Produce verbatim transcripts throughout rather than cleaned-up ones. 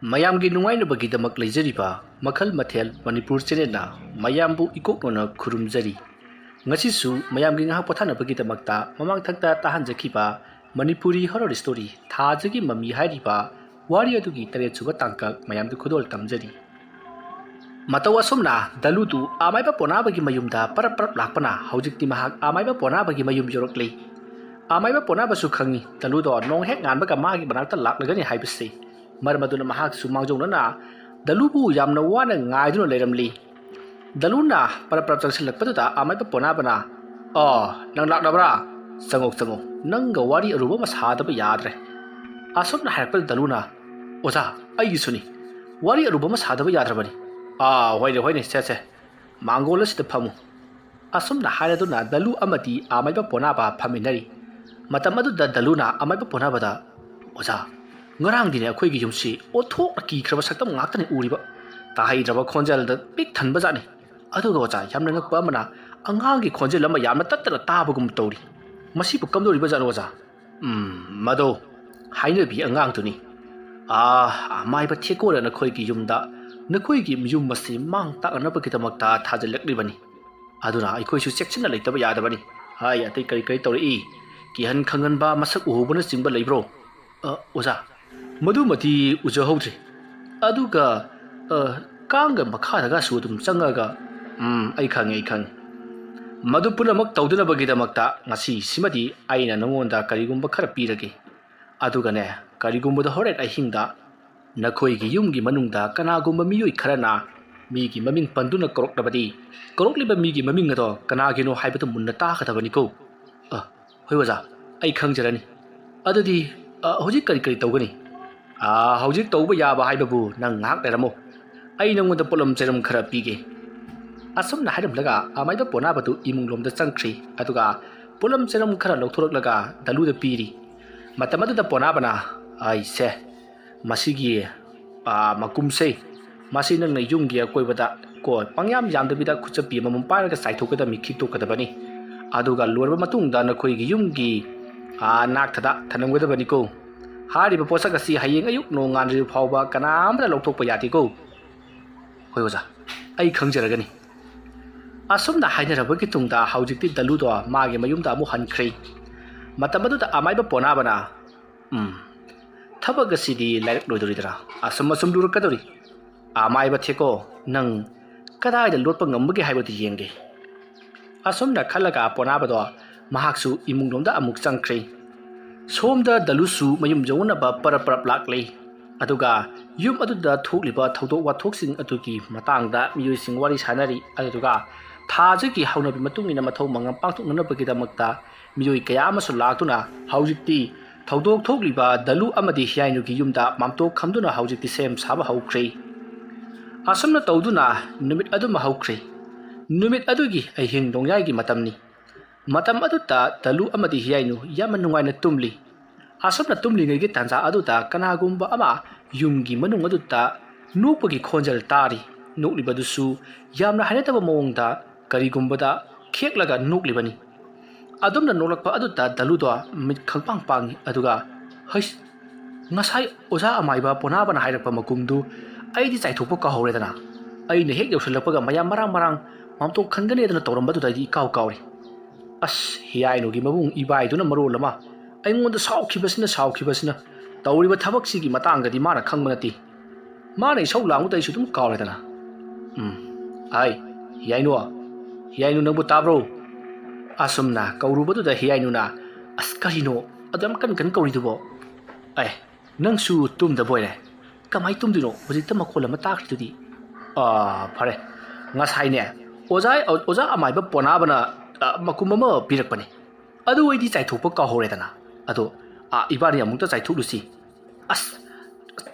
ꯃꯌꯥꯝꯒꯤ ꯅꯨꯡꯉꯥꯏꯅꯕꯒꯤꯗꯃꯛ ꯂꯩꯖꯔꯤꯕ ꯃꯈꯜ ꯃꯊꯦꯜ ꯃꯅꯤꯄꯨꯔ ꯆꯦꯅꯦꯜꯅ ꯃꯌꯥꯝꯕꯨ ꯏꯀꯣꯛꯅꯅ ꯈꯨꯔꯨꯝꯖꯔꯤ꯫ ꯉꯁꯤꯁꯨ ꯃꯌꯥꯝꯒꯤ ꯉꯥꯏꯍꯥꯛ ꯄꯣꯊꯥꯅꯕꯒꯤꯗꯃꯛꯇ ꯃꯃꯥꯡꯊꯛꯇ ꯇꯥꯍꯟꯖꯈꯤꯕ ꯃꯅꯤꯄꯨꯔꯤ ꯍꯣꯔꯔ ꯁ꯭ꯇꯣꯔꯤ ꯊꯥꯖꯒꯤ ꯃꯃꯤ ꯍꯥꯏꯔꯤꯕ ꯋꯥꯔꯤ ꯑꯗꯨꯒꯤ ꯇꯔꯦꯠꯁꯨꯕ ꯇꯥꯡꯀꯛ ꯃꯌꯥꯝꯗ ꯈꯨꯗꯣꯜ ꯇꯝꯖꯔꯤ꯫ ꯃꯇꯧ ꯑꯁꯨꯝꯅ ꯗꯂꯨꯗꯨ ꯑꯃꯥꯏꯕ ꯄꯣꯅꯥꯕꯒꯤ ꯃꯌꯨꯝꯗ ꯄꯔꯞ ꯄꯔꯞ ꯂꯥꯛꯄꯅ ꯍꯧꯖꯤꯛꯇꯤ ꯃꯍꯥꯛ ꯑꯃꯥꯏꯕ ꯄꯣꯅꯥꯕꯒꯤ ꯃꯌꯨꯝ ꯌꯧꯔꯛꯂꯤ꯫ ꯑꯃꯥꯏꯕ ꯄꯣꯅꯥꯕꯁꯨ ꯈꯪꯏ ꯗꯂꯨꯗꯣ ꯅꯣꯡ ꯍꯦꯛ ꯉꯥꯟꯕꯒ ꯃꯥꯒꯤ ꯃꯅꯥꯛꯇ ꯂꯥꯛꯂꯒꯅꯤ ꯍꯥꯏꯕꯁꯤ꯫ ꯃꯔꯝ ꯑꯗꯨꯅ ꯃꯍꯥꯛꯁꯨ ꯃꯥꯡꯖꯧꯅꯅ ꯗꯂꯨꯕꯨ ꯌꯥꯝꯅ ꯋꯥꯅ ꯉꯥꯏꯗꯨꯅ ꯂꯩꯔꯝꯂꯤ꯫ ꯗꯂꯨꯅ ꯄꯔꯞ ꯄꯔꯞ ꯆꯪꯁꯤꯜꯂꯛꯄꯗꯨꯗ ꯑꯃꯥꯏꯕ ꯄꯣꯅꯥꯕꯅ, "ꯑꯣ, ꯅꯪ ꯂꯥꯛꯂꯕ꯭ꯔꯥ? ꯆꯪꯉꯣ, ꯆꯪꯉꯣ꯫ ꯅꯪꯒ ꯋꯥꯔꯤ ꯑꯔꯨꯕ ꯑꯃ ꯁꯥꯗꯕ ꯌꯥꯗ꯭ꯔꯦ꯫" ꯑꯁꯨꯝꯅ ꯍꯥꯏꯔꯛꯄꯗ ꯗꯂꯨꯅ, "ꯑꯣꯖꯥ, ꯑꯩꯒꯤꯁꯨꯅꯤ꯫ ꯋꯥꯔꯤ ꯑꯔꯨꯕ ꯑꯃ ꯁꯥꯗꯕ ꯌꯥꯗ꯭ꯔꯕꯅꯤ꯫" "ꯑꯥ, ꯍꯣꯏꯅꯦ, ꯍꯣꯏꯅꯦ, ꯁꯦ, ꯁꯦ꯫ ꯃꯥꯡꯒꯣꯜ ꯑꯁꯤꯗ ꯐꯝꯃꯨ꯫" ꯑꯁꯨꯝꯅ ꯍꯥꯏꯔꯗꯨꯅ ꯗꯂꯨ ꯑꯃꯗꯤ ꯑꯃꯥꯏꯕ ꯄꯣꯅꯥꯕ ꯐꯝꯃꯤꯟꯅꯔꯤ꯫ ꯃꯇꯝ ꯑꯗꯨꯗ ꯗꯂꯨꯅ ꯑꯃꯥꯏꯕ ꯄꯣꯅꯥꯕꯗ, "ꯑꯣꯖꯥ, ꯉꯔꯥꯡꯗꯤꯅꯦ ꯑꯩꯈꯣꯏꯒꯤ ꯌꯨꯝꯁꯤ ꯑꯣꯟꯊꯣꯛꯅ ꯀꯤꯈ꯭ꯔꯕ ꯁꯛꯇꯝ ꯉꯥꯛꯇꯅꯤ ꯎꯔꯤꯕ꯫ ꯇꯥꯍꯩꯗ꯭ꯔꯕ ꯈꯣꯟꯖꯦꯜꯗ ꯄꯤꯛ ꯊꯟꯕꯖꯥꯠꯅꯤ꯫ ꯑꯗꯨꯒ ꯑꯣꯖꯥ, ꯌꯥꯝꯅ ꯉꯛꯄ ꯑꯃꯅ ꯑꯉꯥꯡꯒꯤ ꯈꯣꯟꯖꯦꯜ ꯑꯃ ꯌꯥꯝꯅ ꯇꯠꯇꯅ ꯇꯥꯕꯒꯨꯝ ꯇꯧꯔꯤ꯫ ꯃꯁꯤꯕꯨ ꯀꯝꯗꯧꯔꯤꯕꯖꯥꯠꯅꯣ ꯑꯣꯖꯥ?" "ꯎꯝ, ꯃꯗꯣ ꯍꯥꯏꯅꯕꯤ ꯑꯉꯥꯡꯗꯨꯅꯤ꯫ ꯑꯥ, ꯑꯃꯥꯏꯕ ꯊꯦꯀꯣꯅ ꯅꯈꯣꯏꯒꯤ ꯌꯨꯝꯗ ꯅꯈꯣꯏꯒꯤ ꯌꯨꯝ ꯑꯁꯤ ꯃꯥꯡ ꯇꯥꯛꯅꯅꯕꯒꯤꯗꯃꯛꯇ ꯊꯥꯖꯤꯜꯂꯛꯂꯤꯕꯅꯤ꯫ ꯑꯗꯨꯅ ꯑꯩꯈꯣꯏꯁꯨ ꯆꯦꯛꯁꯤꯟꯅ ꯂꯩꯇꯕ ꯌꯥꯗꯕꯅꯤ꯫ ꯍꯥꯏ, ꯑꯇꯩ ꯀꯔꯤ ꯀꯔꯤ ꯇꯧꯔꯛꯏ? ꯀꯤꯍꯟ ꯈꯪꯍꯟꯕ, ꯃꯁꯛ ꯎꯍꯧꯕꯅꯆꯤꯡꯕ ꯂꯩꯕ꯭ꯔꯣ?" "ꯑ, ꯑꯣꯖꯥ, ꯃꯗꯨꯃꯗꯤ ꯎꯖꯍꯧꯗ꯭ꯔꯤ꯫ ꯑꯗꯨꯒ, ꯑ, ꯀꯥꯡꯒ ꯃꯈꯥꯗꯒꯁꯨ ꯑꯗꯨꯝ ꯆꯪꯉꯒ꯫" "ꯎꯝ, ꯑꯩ ꯈꯪꯉꯦ, ꯑꯩ ꯈꯪꯉꯦ꯫ ꯃꯗꯨ ꯄꯨꯝꯅꯃꯛ ꯇꯧꯗꯅꯕꯒꯤꯗꯃꯛꯇ ꯉꯁꯤꯁꯤꯃꯗꯤ ꯑꯩꯅ ꯅꯉꯣꯟꯗ ꯀꯔꯤꯒꯨꯝꯕ ꯈꯔ ꯄꯤꯔꯒꯦ꯫ ꯑꯗꯨꯒꯅꯦ, ꯀꯔꯤꯒꯨꯝꯕꯗ ꯍꯣꯔꯦꯟ ꯑꯍꯤꯡꯗ ꯅꯈꯣꯏꯒꯤ ꯌꯨꯝꯒꯤ ꯃꯅꯨꯡꯗ ꯀꯅꯥꯒꯨꯝꯕ ꯃꯤꯑꯣꯏ ꯈꯔꯅ ꯃꯤꯒꯤ ꯃꯃꯤꯡ ꯄꯟꯗꯨꯅ ꯀꯧꯔꯛꯂꯕꯗꯤ, ꯀꯧꯔꯛꯂꯤꯕ ꯃꯤꯒꯤ ꯃꯃꯤꯡ ꯑꯗꯣ ꯀꯅꯥꯒꯤꯅꯣ ꯍꯥꯏꯕꯗꯨ ꯃꯨꯟꯅ ꯇꯥꯒꯗꯕꯅꯤꯀꯣ꯫" "ꯑ, ꯍꯣꯏ ꯑꯣꯖꯥ, ꯑꯩ ꯈꯪꯖꯔꯅꯤ꯫ ꯑꯗꯨꯗꯤ, ꯑ, ꯍꯧꯖꯤꯛ ꯀꯔꯤ ꯀꯔꯤ ꯇꯧꯒꯅꯤ?" "ꯑ, ꯍꯧꯖꯤꯛ ꯇꯧꯕ ꯌꯥꯕ ꯍꯥꯏꯕꯕꯨ ꯅꯪ ꯉꯥꯏꯍꯥꯛ ꯂꯩꯔꯝꯃꯣ꯫ ꯑꯩ ꯅꯪꯉꯣꯟꯗ ꯄꯣꯠꯂꯝ ꯆꯩꯔꯝ ꯈꯔ ꯄꯤꯒꯦ꯫" ꯑꯁꯨꯝꯅ ꯍꯥꯏꯔꯝꯂꯒ ꯑꯃꯥꯏꯕ ꯄꯣꯅꯥꯕꯗꯨ ꯏꯃꯨꯡ ꯂꯣꯝꯗ ꯆꯪꯈ꯭ꯔꯤ꯫ ꯑꯗꯨꯒ ꯄꯣꯠꯂꯝ ꯆꯩꯔꯝ ꯈꯔ ꯂꯧꯊꯣꯔꯛꯂꯒ ꯗꯂꯨꯗ ꯄꯤꯔꯤ꯫ ꯃꯇꯝ ꯑꯗꯨꯗ ꯄꯣꯅꯥꯕꯅ, "ꯑꯩꯁꯦ, ꯃꯁꯤꯒꯤ, ꯑ, ꯃꯀꯨꯝꯁꯦ, ꯃꯁꯤ ꯅꯪꯅ ꯌꯨꯝꯒꯤ ꯑꯀꯣꯏꯕꯗ ꯀꯣ ꯄꯪꯌꯥꯝ ꯌꯥꯝꯗꯕꯤꯗ ꯈꯨꯠꯆꯞꯄꯤ ꯑꯃꯃꯝ ꯄꯥꯏꯔꯒ ꯆꯥꯏꯊꯣꯛꯀꯗꯕꯅꯤ, ꯈꯤꯛꯇꯣꯛꯀꯗꯕꯅꯤ꯫ ꯑꯗꯨꯒ ꯂꯣꯏꯔꯕ ꯃꯇꯨꯡꯗ ꯅꯈꯣꯏꯒꯤ ꯌꯨꯝꯒꯤ, ꯑ, ꯅꯥꯛꯊꯗ ꯊꯅꯝꯒꯗꯕꯅꯤꯀꯣ꯫ ꯍꯥꯏꯔꯤꯕ ꯄꯣꯠꯁꯛ ꯑꯁꯤ ꯍꯌꯦꯡ ꯑꯌꯨꯛ ꯅꯣꯡꯉꯥꯟꯗ꯭ꯔꯤꯕ ꯐꯥꯎꯕ ꯀꯅꯥꯝꯇ ꯂꯧꯊꯣꯛꯄ ꯌꯥꯗꯦꯀꯣ꯫ "ꯍꯣꯏ ꯑꯣꯖꯥ, ꯑꯩ ꯈꯪꯖꯔꯒꯅꯤ"꯫ ꯑꯁꯨꯝꯅ ꯍꯥꯏꯅꯔꯕꯒꯤ ꯇꯨꯡꯗ ꯍꯧꯖꯤꯛꯇꯤ ꯗꯂꯨꯗꯣ ꯃꯥꯒꯤ ꯃꯌꯨꯝꯗ ꯑꯃꯨꯛ ꯍꯟꯈ꯭ꯔꯦ꯫ ꯃꯇꯝ ꯑꯗꯨꯗ ꯑꯃꯥꯏꯕ ꯄꯣꯅꯥꯕꯅ, "ꯎꯝ, ꯊꯕꯛ ꯑꯁꯤꯗꯤ ꯂꯥꯏꯔꯤꯛ ꯂꯣꯏꯗꯣꯔꯤꯗ꯭ꯔꯥ? ꯑꯁꯨꯝ ꯑꯁꯨꯝ ꯂꯨꯔꯛꯀꯗꯧꯔꯤ꯫ ꯑꯃꯥꯏꯕ ꯊꯦꯀꯣ, ꯅꯪ ꯀꯗꯥꯏꯗ ꯂꯣꯠꯄ ꯉꯝꯕꯒꯦ ꯍꯥꯏꯕꯗꯨ ꯌꯦꯡꯒꯦ"꯫ ꯑꯁꯨꯝꯅ ꯈꯜꯂꯒ ꯄꯣꯅꯥꯕꯗꯣ ꯃꯍꯥꯛꯁꯨ ꯏꯃꯨꯡꯂꯣꯝꯗ ꯑꯃꯨꯛ ꯆꯪꯈ꯭ꯔꯦ꯫ ꯁꯣꯝꯗ ꯗꯂꯨꯁꯨ ꯃꯌꯨꯝ ꯌꯧꯅꯕ ꯄꯔꯞ ꯄꯔꯞ ꯂꯥꯛꯂꯦ꯫ ꯑꯗꯨꯒ ꯌꯨꯝ ꯑꯗꯨꯗ ꯊꯣꯛꯂꯤꯕ ꯊꯧꯗꯣꯛ ꯋꯥꯊꯣꯛꯁꯤꯡ ꯑꯗꯨꯒꯤ ꯃꯇꯥꯡꯗ ꯃꯤꯑꯣꯏꯁꯤꯡ ꯋꯥꯔꯤ ꯁꯥꯅꯔꯤ꯫ ꯑꯗꯨꯗꯨꯒ ꯊꯥꯁꯤꯒꯤ ꯍꯧꯅꯕꯤ ꯃꯇꯨꯡ ꯏꯟꯅ ꯃꯊꯧ ꯃꯉꯝ ꯄꯥꯡꯊꯣꯛꯅꯅꯕꯒꯤꯗꯃꯛꯇ ꯃꯤꯑꯣꯏ ꯀꯌꯥ ꯑꯃꯁꯨ ꯂꯥꯛꯇꯨꯅ ꯍꯧꯖꯤꯛꯇꯤ ꯊꯧꯗꯣꯛ ꯊꯣꯛꯂꯤꯕ ꯗꯂꯨ ꯑꯃꯗꯤ ꯍꯤꯌꯥꯏꯅꯨꯒꯤ ꯌꯨꯝꯗ ꯃꯥꯝꯇꯣꯞ ꯈꯝꯗꯨꯅ ꯍꯧꯖꯤꯛꯇꯤ ꯁꯦꯝ ꯁꯥꯕ ꯍꯧꯈ꯭ꯔꯦ꯫ ꯑꯁꯨꯝꯅ ꯇꯧꯗꯨꯅ ꯅꯨꯃꯤꯠ ꯑꯗꯨꯃ ꯍꯧꯈ꯭ꯔꯦ꯫ ꯅꯨꯃꯤꯠ ꯑꯗꯨꯒꯤ ꯑꯍꯤꯡ ꯅꯣꯡꯌꯥꯏꯒꯤ ꯃꯇꯝꯅꯤ꯫ ꯃꯇꯝ ꯑꯗꯨꯗ ꯗꯂꯨ ꯑꯃꯗꯤ ꯍꯤꯌꯥꯏꯅꯨ ꯌꯥꯝꯅ ꯅꯨꯡꯉꯥꯏꯅ ꯇꯨꯝꯂꯤ꯫ ꯑꯁꯨꯝꯅ ꯇꯨꯝꯂꯤꯉꯩꯒꯤ ꯇꯥꯟꯖꯥ ꯑꯗꯨꯗ ꯀꯅꯥꯒꯨꯝꯕ ꯑꯃ ꯌꯨꯝꯒꯤ ꯃꯅꯨꯡ ꯑꯗꯨꯗ ꯅꯣꯛꯄꯒꯤ ꯈꯣꯟꯖꯦꯜ ꯇꯥꯔꯤ꯫ ꯅꯣꯛꯂꯤꯕꯗꯨꯁꯨ ꯌꯥꯝꯅ ꯍꯩꯅꯗꯕ ꯃꯑꯣꯡꯗ ꯀꯔꯤꯒꯨꯝꯕꯗ ꯈꯦꯛꯂꯒ ꯅꯣꯛꯂꯤꯕꯅꯤ꯫ ꯑꯗꯨꯝꯅ ꯅꯣꯛꯂꯛꯄ ꯑꯗꯨꯗ ꯗꯂꯨꯗꯣ ꯃꯤꯠ ꯈꯪꯄꯥꯡ ꯄꯥꯡꯉꯤ꯫ ꯑꯗꯨꯒ, "ꯍꯩꯁ, ꯉꯁꯥꯏ ꯑꯣꯖꯥ ꯑꯃꯥꯏꯕ ꯄꯣꯅꯥꯕꯅ ꯍꯥꯏꯔꯛꯄ ꯃꯀꯨꯝꯗꯨ ꯑꯩꯗꯤ ꯆꯥꯏꯊꯣꯛꯄ ꯀꯥꯎꯍꯧꯔꯦꯗꯅ꯫ ꯑꯩꯅ ꯍꯦꯛ ꯌꯧꯁꯤꯜꯂꯛꯄꯒ ꯃꯌꯥꯝ ꯃꯔꯥꯡ ꯃꯔꯥꯡ ꯃꯥꯝꯇꯣꯞ ꯈꯟꯒꯅꯦꯗꯅ ꯇꯧꯔꯝꯕꯗꯨꯗ ꯑꯩꯗꯤ ꯏꯀꯥꯎ ꯀꯥꯎꯔꯦ꯫ ꯑꯁ, ꯍꯤꯌꯥꯏꯅꯨꯒꯤ ꯃꯕꯨꯡ ꯏꯕꯥꯏꯗꯨꯅ ꯃꯔꯣꯜ ꯑꯃ ꯑꯩꯉꯣꯟꯗ ꯁꯥꯎꯈꯤꯕꯁꯤꯅ ꯁꯥꯎꯈꯤꯕꯁꯤꯅ꯫ ꯇꯧꯔꯤꯕ ꯊꯕꯛꯁꯤꯒꯤ ꯃꯇꯥꯡꯗꯗꯤ ꯃꯥꯅ ꯈꯪꯕ ꯅꯠꯇꯦ꯫ ꯃꯥꯅ ꯏꯁꯧ ꯂꯥꯡꯕꯗ ꯑꯩꯁꯨ ꯑꯗꯨꯝ ꯀꯥꯎꯔꯦꯗꯅ꯫ ꯎꯝ, ꯍꯥꯏ, ꯍꯤꯌꯥꯏꯅꯨ, ꯍꯤꯌꯥꯏꯅꯨ, ꯅꯪꯕꯨ ꯇꯥꯕ꯭ꯔꯣ? ꯑꯁꯨꯝꯅ ꯀꯧꯔꯨꯕꯗꯨꯗ ꯍꯤꯌꯥꯏꯅꯨꯅ, "ꯑꯁ, ꯀꯔꯤꯅꯣ ꯑꯗꯨ ꯌꯥꯝ ꯀꯟ ꯀꯟ ꯀꯧꯔꯤꯗꯨꯕꯣ? ꯑꯦ, ꯅꯪꯁꯨ ꯇꯨꯝꯗꯕ ꯑꯣꯏꯔꯦ꯫ ꯀꯃꯥꯏ ꯇꯨꯝꯗꯣꯏꯅꯣ? ꯍꯧꯖꯤꯛꯇ ꯃꯈꯣꯜ ꯑꯃ ꯇꯥꯈ꯭ꯔꯤꯗꯨꯗꯤ?" "ꯑꯥ, ꯐꯔꯦ꯫ ꯉꯁꯥꯏꯅꯦ, ꯑꯣꯖꯥ, ꯑꯣꯖꯥ ꯑꯃꯥꯏꯕ ꯄꯣꯅꯥꯕꯅ, ꯑ, ꯃꯀꯨꯝ ꯑꯃ ꯄꯤꯔꯛꯄꯅꯤ꯫ ꯑꯗꯨ ꯑꯩꯗꯤ ꯆꯥꯏꯊꯣꯛꯄ ꯀꯥꯎꯍꯧꯔꯦꯗꯅ꯫ ꯑꯗꯣ, ꯑ, ꯏꯕꯥꯅꯤ ꯑꯃꯨꯛꯇ ꯆꯥꯏꯊꯣꯛꯂꯨꯁꯤ꯫" "ꯑꯁ,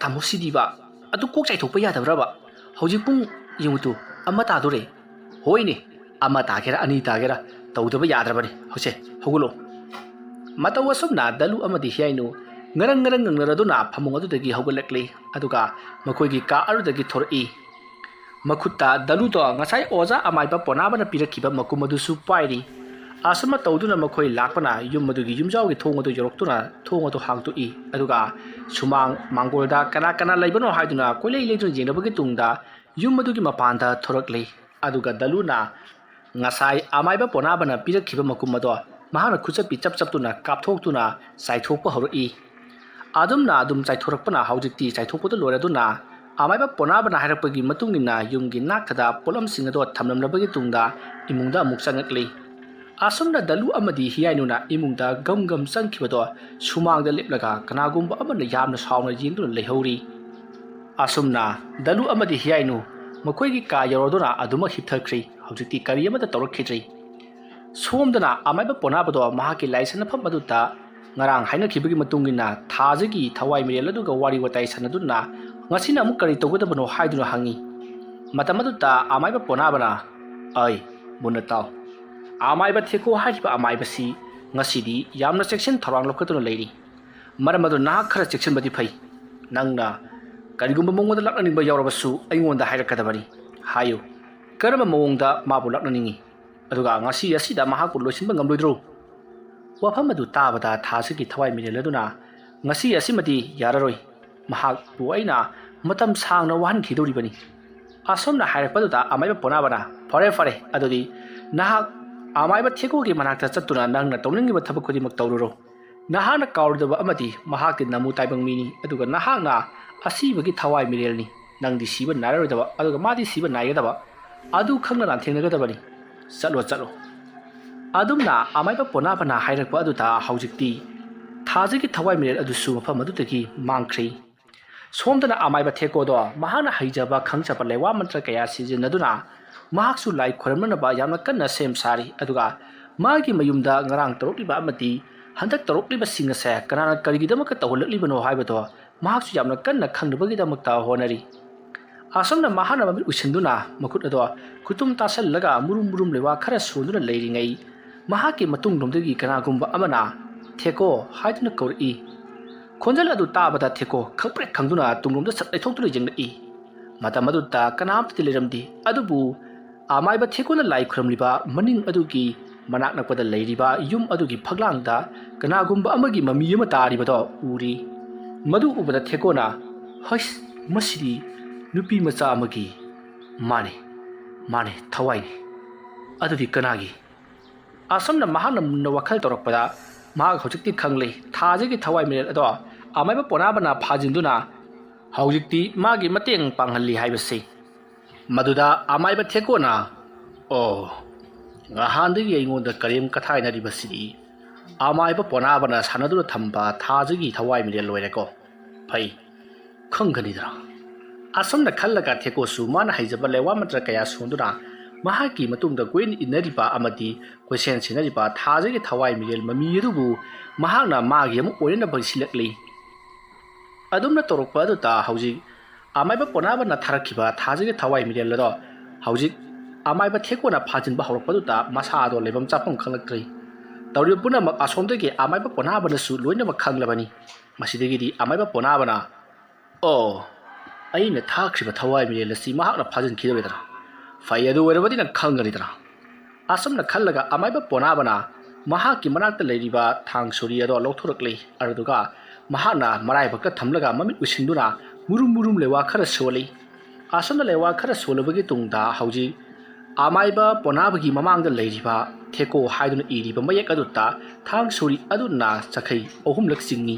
ꯇꯥꯃꯣ, ꯁꯤꯗꯤꯕ, ꯑꯗꯨ ꯀꯣꯛ ꯆꯥꯏꯊꯣꯛꯄ ꯌꯥꯗꯕ꯭ꯔꯕ? ꯍꯧꯖꯤꯛ ꯄꯨꯡ ꯌꯦꯡꯉꯨꯇꯨ, ꯑꯃ ꯇꯥꯗꯣꯔꯦ꯫" "ꯍꯣꯏꯅꯦ, ꯑꯃ ꯇꯥꯒꯦꯔꯥ ꯑꯅꯤ ꯇꯥꯒꯦꯔꯥ ꯇꯧꯗꯕ ꯌꯥꯗ꯭ꯔꯕꯅꯤ꯫ ꯍꯧꯁꯦ, ꯍꯧꯒꯠꯂꯣ꯫" ꯃꯇꯧ ꯑꯁꯨꯝꯅ ꯗꯂꯨ ꯑꯃꯗꯤ ꯍꯤꯌꯥꯏꯅꯨ ꯉꯔꯪ ꯉꯔꯪ ꯉꯪꯅꯔꯗꯨꯅ ꯐꯃꯨꯡ ꯑꯗꯨꯗꯒꯤ ꯍꯧꯒꯠꯂꯛꯂꯤ꯫ ꯑꯗꯨꯒ ꯃꯈꯣꯏꯒꯤ ꯀꯥ ꯑꯗꯨꯗꯒꯤ ꯊꯣꯔꯛꯏ꯫ ꯃꯈꯨꯠꯇ ꯗꯂꯨꯗꯣ ꯉꯁꯥꯏ ꯑꯣꯖꯥ ꯑꯃꯥꯏꯕ ꯄꯣꯅꯥꯕꯅ ꯄꯤꯔꯛꯈꯤꯕ ꯃꯀꯨꯝ ꯑꯗꯨꯁꯨ ꯄꯥꯏꯔꯤ꯫ ꯑꯁꯨꯝꯅ ꯇꯧꯗꯨꯅ ꯃꯈꯣꯏ ꯂꯥꯛꯄꯅ ꯌꯨꯝ ꯑꯗꯨꯒꯤ ꯌꯨꯝꯖꯥꯎꯒꯤ ꯊꯣꯡ ꯑꯗꯨ ꯌꯧꯔꯛꯇꯨꯅ ꯊꯣꯡ ꯑꯗꯨ ꯍꯥꯡꯗꯣꯛꯏ꯫ ꯑꯗꯨꯒ ꯁꯨꯃꯥꯡ ꯃꯥꯡꯒꯣꯜꯗ ꯀꯅꯥ ꯀꯅꯥ ꯂꯩꯕꯅꯣ ꯍꯥꯏꯗꯨꯅ ꯀꯣꯏꯂꯩ ꯂꯩꯗꯨꯅ ꯌꯦꯡꯂꯕꯒꯤ ꯇꯨꯡꯗ ꯌꯨꯝ ꯑꯗꯨꯒꯤ ꯃꯄꯥꯟꯗ ꯊꯣꯔꯛꯂꯤ꯫ ꯑꯗꯨꯒ ꯗꯂꯨꯅ ꯉꯁꯥꯏ ꯑꯃꯥꯏꯕ ꯄꯣꯅꯥꯕꯅ ꯄꯤꯔꯛꯈꯤꯕ ꯃꯀꯨꯝ ꯑꯗꯣ ꯃꯍꯥꯛꯅ ꯈꯨꯠꯆꯞꯄꯤ ꯆꯞ ꯆꯞꯇꯨꯅ ꯀꯥꯞꯊꯣꯛꯇꯨꯅ ꯆꯥꯏꯊꯣꯛꯄ ꯍꯧꯔꯛꯏ꯫ ꯑꯗꯨꯝꯅ ꯑꯗꯨꯝ ꯆꯥꯏꯊꯣꯔꯛꯄꯅ ꯍꯧꯖꯤꯛꯇꯤ ꯆꯥꯏꯊꯣꯛꯄꯗꯨ ꯂꯣꯏꯔꯗꯨꯅ ꯑꯃꯥꯏꯕ ꯄꯣꯅꯥꯕꯅ ꯍꯥꯏꯔꯛꯄꯒꯤ ꯃꯇꯨꯡ ꯏꯟꯅ ꯌꯨꯝꯒꯤ ꯅꯥꯛꯊꯗ ꯄꯣꯠꯂꯝꯁꯤꯡ ꯑꯗꯣ ꯊꯝꯂꯝꯂꯕꯒꯤ ꯇꯨꯡꯗ ꯏꯃꯨꯡꯗ ꯑꯃꯨꯛ ꯆꯪꯉꯛꯂꯤ꯫ ꯑꯁꯨꯝꯅ ꯗꯂꯨ ꯑꯃꯗꯤ ꯍꯤꯌꯥꯏꯅꯨꯅ ꯏꯃꯨꯡꯗ ꯒꯝ ꯒꯝ ꯆꯪꯈꯤꯕꯗꯣ ꯁꯨꯃꯥꯡꯗ ꯂꯦꯞꯂꯒ ꯀꯅꯥꯒꯨꯝꯕ ꯑꯃꯅ ꯌꯥꯝꯅ ꯁꯥꯎꯅ ꯌꯦꯡꯗꯨꯅ ꯂꯩꯍꯧꯔꯤ꯫ ꯑꯁꯨꯝꯅ ꯗꯂꯨ ꯑꯃꯗꯤ ꯍꯤꯌꯥꯏꯅꯨ ꯃꯈꯣꯏꯒꯤ ꯀꯥ ꯌꯧꯔꯗꯨꯅ ꯑꯗꯨꯃꯛ ꯍꯤꯞꯊꯈ꯭ꯔꯤ꯫ ꯍꯧꯖꯤꯛꯇꯤ ꯀꯔꯤ ꯑꯃꯠꯇ ꯇꯧꯔꯛꯈꯤꯗ꯭ꯔꯤ꯫ ꯁꯣꯝꯗꯅ ꯑꯃꯥꯏꯕ ꯄꯣꯅꯥꯕꯗꯣ ꯃꯍꯥꯛꯀꯤ ꯂꯥꯏꯁꯟꯅꯐꯝ ꯑꯗꯨꯗ ꯉꯔꯥꯡ ꯍꯥꯏꯅꯈꯤꯕꯒꯤ ꯃꯇꯨꯡ ꯏꯟꯅ ꯊꯥꯖꯒꯤ ꯊꯋꯥꯏ ꯃꯤꯔꯦꯜ ꯑꯗꯨꯒ ꯋꯥꯔꯤ ꯋꯥꯇꯥꯏ ꯁꯥꯟꯅꯗꯨꯅ ꯉꯁꯤꯅ ꯑꯃꯨꯛ ꯀꯔꯤ ꯇꯧꯒꯗꯕꯅꯣ ꯍꯥꯏꯗꯨꯅ ꯍꯪꯉꯤ꯫ ꯃꯇꯝ ꯑꯗꯨꯗ ꯑꯃꯥꯏꯕ ꯄꯣꯅꯥꯕꯅ, "ꯑꯩ, ꯃꯨꯟꯅ ꯇꯥꯎ꯫ ꯑꯃꯥꯏꯕ ꯊꯦꯀꯣ ꯍꯥꯏꯔꯤꯕ ꯑꯃꯥꯏꯕꯁꯤ ꯉꯁꯤꯗꯤ ꯌꯥꯝꯅ ꯆꯦꯛꯁꯤꯟ ꯊꯧꯔꯥꯡ ꯂꯧꯈꯠꯇꯨꯅ ꯂꯩꯔꯤ꯫ ꯃꯔꯝ ꯑꯗꯨꯅ ꯅꯍꯥꯛ ꯈꯔ ꯆꯦꯛꯁꯤꯟꯕꯗꯤ ꯐꯩ꯫ ꯅꯪꯅ ꯀꯔꯤꯒꯨꯝꯕ ꯃꯉꯣꯟꯗ ꯂꯥꯛꯅꯅꯤꯡꯕ ꯌꯥꯎꯔꯕꯁꯨ ꯑꯩꯉꯣꯟꯗ ꯍꯥꯏꯔꯛꯀꯗꯕꯅꯤ꯫ ꯍꯥꯏꯌꯨ, ꯀꯔꯝꯕ ꯃꯑꯣꯡꯗ ꯃꯥꯕꯨ ꯂꯥꯛꯅꯅꯤꯡꯏ? ꯑꯗꯨꯒ ꯉꯁꯤ ꯑꯁꯤꯗ ꯃꯍꯥꯛꯄꯨ ꯂꯣꯏꯁꯤꯟꯕ ꯉꯝꯂꯣꯏꯗ꯭ꯔꯣ?" ꯋꯥꯐꯝ ꯑꯗꯨ ꯇꯥꯕꯗ ꯊꯥꯖꯒꯤ ꯊꯋꯥꯏ ꯃꯤꯔꯦꯜ ꯑꯗꯨꯅ, "ꯉꯁꯤ ꯑꯁꯤꯃꯗꯤ ꯌꯥꯔꯔꯣꯏ꯫ ꯃꯍꯥꯛꯄꯨ ꯑꯩꯅ ꯃꯇꯝ ꯁꯥꯡꯅ ꯋꯥꯍꯟꯈꯤꯗꯧꯔꯤꯕꯅꯤ꯫" ꯑꯁꯨꯝꯅ ꯍꯥꯏꯔꯛꯄꯗꯨꯗ ꯑꯃꯥꯏꯕ ꯄꯣꯅꯥꯕꯅ, "ꯐꯔꯦ, ꯐꯔꯦ, ꯑꯗꯨꯗꯤ ꯅꯍꯥꯛ ꯑꯃꯥꯏꯕ ꯊꯦꯀꯣꯒꯤ ꯃꯅꯥꯛꯇ ꯆꯠꯇꯨꯅ ꯅꯪꯅ ꯇꯧꯅꯤꯡꯉꯤꯕ ꯊꯕꯛ ꯈꯨꯗꯤꯡꯃꯛ ꯇꯧꯔꯨꯔꯣ꯫ ꯅꯍꯥꯛꯅ ꯀꯥꯎꯔꯣꯏꯗꯕ ꯑꯃꯗꯤ ꯃꯍꯥꯛꯇꯤ ꯅꯃꯨ ꯇꯥꯏꯕꯪ ꯃꯤꯅꯤ, ꯑꯗꯨꯒ ꯅꯍꯥꯛꯅ ꯑꯁꯤꯕꯒꯤ ꯊꯋꯥꯏ ꯃꯤꯔꯦꯜꯅꯤ꯫ ꯅꯪꯗꯤ ꯁꯤꯕ ꯅꯥꯏꯔꯔꯣꯏꯗꯕ, ꯑꯗꯨꯒ ꯃꯥꯗꯤ ꯁꯤꯕ ꯅꯥꯏꯒꯗꯕ꯫ ꯑꯗꯨ ꯈꯪꯅ ꯂꯥꯟꯊꯦꯡꯅꯒꯗꯕꯅꯤ꯫ ꯆꯠꯂꯣ, ꯆꯠꯂꯣ꯫" ꯑꯗꯨꯝꯅ ꯑꯃꯥꯏꯕ ꯄꯣꯅꯥꯕꯅ ꯍꯥꯏꯔꯛꯄ ꯑꯗꯨꯗ ꯍꯧꯖꯤꯛꯇꯤ ꯊꯥꯖꯒꯤ ꯊꯋꯥꯏ ꯃꯤꯔꯦꯜ ꯑꯗꯨꯁꯨ ꯃꯐꯝ ꯑꯗꯨꯗꯒꯤ ꯃꯥꯡꯈ꯭ꯔꯤ꯫ ꯁꯣꯝꯗꯅ ꯑꯃꯥꯏꯕ ꯊꯦꯀꯣꯗꯣ ꯃꯍꯥꯛꯅ ꯍꯩꯖꯕ ꯈꯪꯖꯕ ꯂꯩꯋꯥ ꯃꯟꯇ꯭ꯔ ꯀꯌꯥ ꯁꯤꯖꯤꯟꯅꯗꯨꯅ ꯃꯍꯥꯛꯁꯨ ꯂꯥꯏ ꯈꯣꯏꯔꯝꯅꯅꯕ ꯌꯥꯝꯅ ꯀꯟꯅ ꯁꯦꯝ ꯁꯥꯔꯤ꯫ ꯑꯗꯨꯒ ꯃꯥꯒꯤ ꯃꯌꯨꯝꯗ ꯉꯔꯥꯡ ꯇꯧꯔꯛꯂꯤꯕ ꯑꯃꯗꯤ ꯍꯟꯗꯛ ꯇꯧꯔꯛꯂꯤꯕꯁꯤꯡ ꯑꯁꯦ ꯀꯅꯥꯅ ꯀꯔꯤꯒꯤꯗꯃꯛꯇ ꯇꯧꯍꯜꯂꯛꯂꯤꯕꯅꯣ ꯍꯥꯏꯕꯗꯣ ꯃꯍꯥꯛꯁꯨ ꯌꯥꯝꯅ ꯀꯟꯅ ꯈꯪꯅꯕꯒꯤꯗꯃꯛꯇ ꯍꯣꯠꯅꯔꯤ꯫ ꯑꯁꯨꯝꯅ ꯃꯍꯥꯛꯅ ꯃꯃꯤꯠ ꯎꯏꯁꯤꯟꯗꯨꯅ ꯃꯈꯨꯠ ꯑꯗꯣ ꯈꯨꯇꯨꯝ ꯇꯥꯁꯜꯂꯒ ꯃꯨꯔꯨꯝ ꯃꯨꯔꯨꯝ ꯂꯩꯋꯥ ꯈꯔ ꯁꯣꯟꯗꯨꯅ ꯂꯩꯔꯤꯉꯩ, ꯃꯍꯥꯛꯀꯤ ꯃꯇꯨꯡꯂꯣꯝꯗꯒꯤ ꯀꯅꯥꯒꯨꯝꯕ ꯑꯃꯅ "ꯊꯦꯀꯣ" ꯍꯥꯏꯗꯨꯅ ꯀꯧꯔꯛꯏ꯫ ꯈꯣꯟꯖꯦꯜ ꯑꯗꯨ ꯇꯥꯕꯗ ꯊꯦꯀꯣ ꯈꯪꯄ꯭ꯔꯦꯛ ꯈꯪꯗꯨꯅ ꯇꯨꯡꯂꯣꯝꯗ ꯁꯠ ꯂꯩꯊꯣꯛꯇꯨꯅ ꯌꯦꯡꯂꯛꯏ꯫ ꯃꯇꯝ ꯑꯗꯨꯗ ꯀꯅꯥꯝꯇꯗꯤ ꯂꯩꯔꯝꯗꯦ, ꯑꯗꯨꯕꯨ ꯑꯃꯥꯏꯕ ꯊꯦꯀꯣꯅ ꯂꯥꯏ ꯈꯨꯔꯨꯝꯂꯤꯕ ꯃꯅꯤꯡ ꯑꯗꯨꯒꯤ ꯃꯅꯥꯛ ꯅꯛꯄꯗ ꯂꯩꯔꯤꯕ ꯌꯨꯝ ꯑꯗꯨꯒꯤ ꯐꯛꯂꯥꯡꯗ ꯀꯅꯥꯒꯨꯝꯕ ꯑꯃꯒꯤ ꯃꯃꯤ ꯑꯃ ꯇꯥꯔꯤꯕꯗꯣ ꯎꯔꯤ꯫ ꯃꯗꯨ ꯎꯕꯗ ꯊꯦꯀꯣꯅ, "ꯍꯩꯁ, ꯃꯁꯤꯗꯤ ꯅꯨꯄꯤ ꯃꯆꯥ ꯑꯃꯒꯤ꯫ ꯃꯥꯅꯦ, ꯃꯥꯅꯦ, ꯊꯋꯥꯏꯅꯤ꯫ ꯑꯗꯨꯗꯤ ꯀꯅꯥꯒꯤ?" ꯑꯁꯨꯝꯅ ꯃꯍꯥꯛꯅ ꯃꯨꯟꯅ ꯋꯥꯈꯜ ꯇꯧꯔꯛꯄꯗ, ꯃꯍꯥꯛ ꯍꯧꯖꯤꯛꯇꯤ ꯈꯪꯂꯦ, ꯊꯥꯖꯒꯤ ꯊꯋꯥꯏ ꯃꯤꯔꯦꯜ ꯑꯗꯣ ꯑꯃꯥꯏꯕ ꯄꯣꯅꯥꯕꯅ ꯐꯥꯖꯤꯟꯗꯨꯅ ꯍꯧꯖꯤꯛꯇꯤ ꯃꯥꯒꯤ ꯃꯇꯦꯡ ꯄꯥꯡꯍꯜꯂꯤ ꯍꯥꯏꯕꯁꯤ꯫ ꯃꯗꯨꯗ ꯑꯃꯥꯏꯕ ꯊꯦꯀꯣꯅ, "ꯑꯣ, ꯉꯍꯥꯟꯗꯒꯤ ꯑꯩꯉꯣꯟꯗ ꯀꯔꯦꯝ ꯀꯊꯥꯏꯅꯔꯤꯕꯁꯤꯗꯤ ꯑꯃꯥꯏꯕ ꯄꯣꯅꯥꯕꯅ ꯁꯥꯟꯅꯗꯨꯅ ꯊꯝꯕ ꯊꯥꯖꯒꯤ ꯊꯋꯥꯏ ꯃꯤꯔꯦꯜ ꯑꯣꯏꯔꯦꯀꯣ꯫ ꯐꯩ, ꯈꯪꯒꯅꯤꯗꯅ"꯫ ꯑꯁꯨꯝꯅ ꯈꯜꯂꯒ ꯊꯦꯀꯣꯁꯨ ꯃꯥꯅ ꯍꯩꯖꯕ ꯂꯩꯋꯥ ꯃꯟꯇ꯭ꯔ ꯀꯌꯥ ꯁꯣꯟꯗꯨꯅ ꯃꯍꯥꯛꯀꯤ ꯃꯇꯨꯡꯗ ꯀꯣꯏꯏꯟ ꯏꯟꯅꯔꯤꯕ ꯑꯃꯗꯤ ꯀꯣꯏꯁꯦꯟ ꯁꯦꯟꯅꯔꯤꯕ ꯊꯥꯖꯒꯤ ꯊꯋꯥꯏ ꯃꯤꯔꯦꯜ ꯃꯃꯤ ꯑꯗꯨꯕꯨ ꯃꯍꯥꯛꯅ ꯃꯥꯒꯤ ꯑꯃ ꯑꯣꯏꯅꯅꯕ ꯁꯤꯜꯂꯛꯂꯤ꯫ ꯑꯗꯨꯝꯅ ꯇꯧꯔꯛꯄ ꯑꯗꯨꯗ ꯍꯧꯖꯤꯛ ꯑꯃꯥꯏꯕ ꯄꯣꯅꯥꯕꯅ ꯊꯥꯔꯛꯈꯤꯕ ꯊꯥꯖꯒꯤ ꯊꯋꯥꯏ ꯃꯤꯔꯦꯜ ꯑꯗꯣ ꯍꯧꯖꯤꯛ ꯑꯃꯥꯏꯕ ꯊꯦꯀꯣꯅ ꯐꯥꯖꯤꯟꯕ ꯍꯧꯔꯛꯄꯗꯨꯗ ꯃꯁꯥꯗꯣ ꯂꯩꯐꯝ ꯆꯥꯐꯝ ꯈꯪꯂꯛꯇ꯭ꯔꯦ꯫ ꯇꯧꯔꯤꯕ ꯄꯨꯝꯅꯃꯛ ꯑꯁꯣꯝꯗꯒꯤ ꯑꯃꯥꯏꯕ ꯄꯣꯅꯥꯕꯅꯁꯨ ꯂꯣꯏꯅꯃꯛ ꯈꯪꯂꯕꯅꯤ꯫ ꯃꯁꯤꯗꯒꯤꯗꯤ ꯑꯃꯥꯏꯕ ꯄꯣꯅꯥꯕꯅ, "ꯑꯣ, ꯑꯩꯅ ꯊꯥꯈ꯭ꯔꯤꯕ ꯊꯋꯥꯏ ꯃꯤꯔꯦꯜ ꯑꯁꯤ ꯃꯍꯥꯛꯅ ꯐꯥꯖꯤꯟꯈꯤꯗꯧꯔꯦꯗꯅ꯫ ꯐꯩ, ꯑꯗꯨ ꯑꯣꯏꯔꯕꯗꯤ ꯅꯪ ꯈꯪꯒꯅꯤꯗꯅ"꯫ ꯑꯁꯨꯝꯅ ꯈꯜꯂꯒ ꯑꯃꯥꯏꯕ ꯄꯣꯅꯥꯕꯅ ꯃꯍꯥꯛꯀꯤ ꯃꯅꯥꯛꯇ ꯂꯩꯔꯤꯕ ꯊꯥꯡ ꯁꯣꯔꯤ ꯑꯗꯣ ꯂꯧꯊꯣꯔꯛꯂꯤ꯫ ꯑꯗꯨꯗꯨꯒ ꯃꯍꯥꯛꯅ ꯃꯔꯥꯏꯕꯛꯇ ꯊꯝꯂꯒ ꯃꯃꯤꯠ ꯎꯏꯁꯤꯟꯗꯨꯅ ꯃꯨꯔꯨꯝ ꯃꯨꯔꯨꯝ ꯂꯩꯋꯥ ꯈꯔ ꯁꯣꯜꯂꯤ꯫ ꯑꯁꯨꯝꯅ ꯂꯩꯋꯥ ꯈꯔ ꯁꯣꯜꯂꯕꯒꯤ ꯇꯨꯡꯗ ꯍꯧꯖꯤꯛ ꯑꯃꯥꯏꯕ ꯄꯣꯅꯥꯕꯒꯤ ꯃꯃꯥꯡꯗ ꯂꯩꯔꯤꯕ ꯊꯦꯀꯣ ꯍꯥꯏꯗꯨꯅ ꯏꯔꯤꯕ ꯃꯌꯦꯛ ꯑꯗꯨꯗ ꯊꯥꯡ ꯁꯣꯔꯤ ꯑꯗꯨꯅ ꯆꯈꯩ ꯑꯍꯨꯝꯂꯛ ꯆꯤꯡꯏ꯫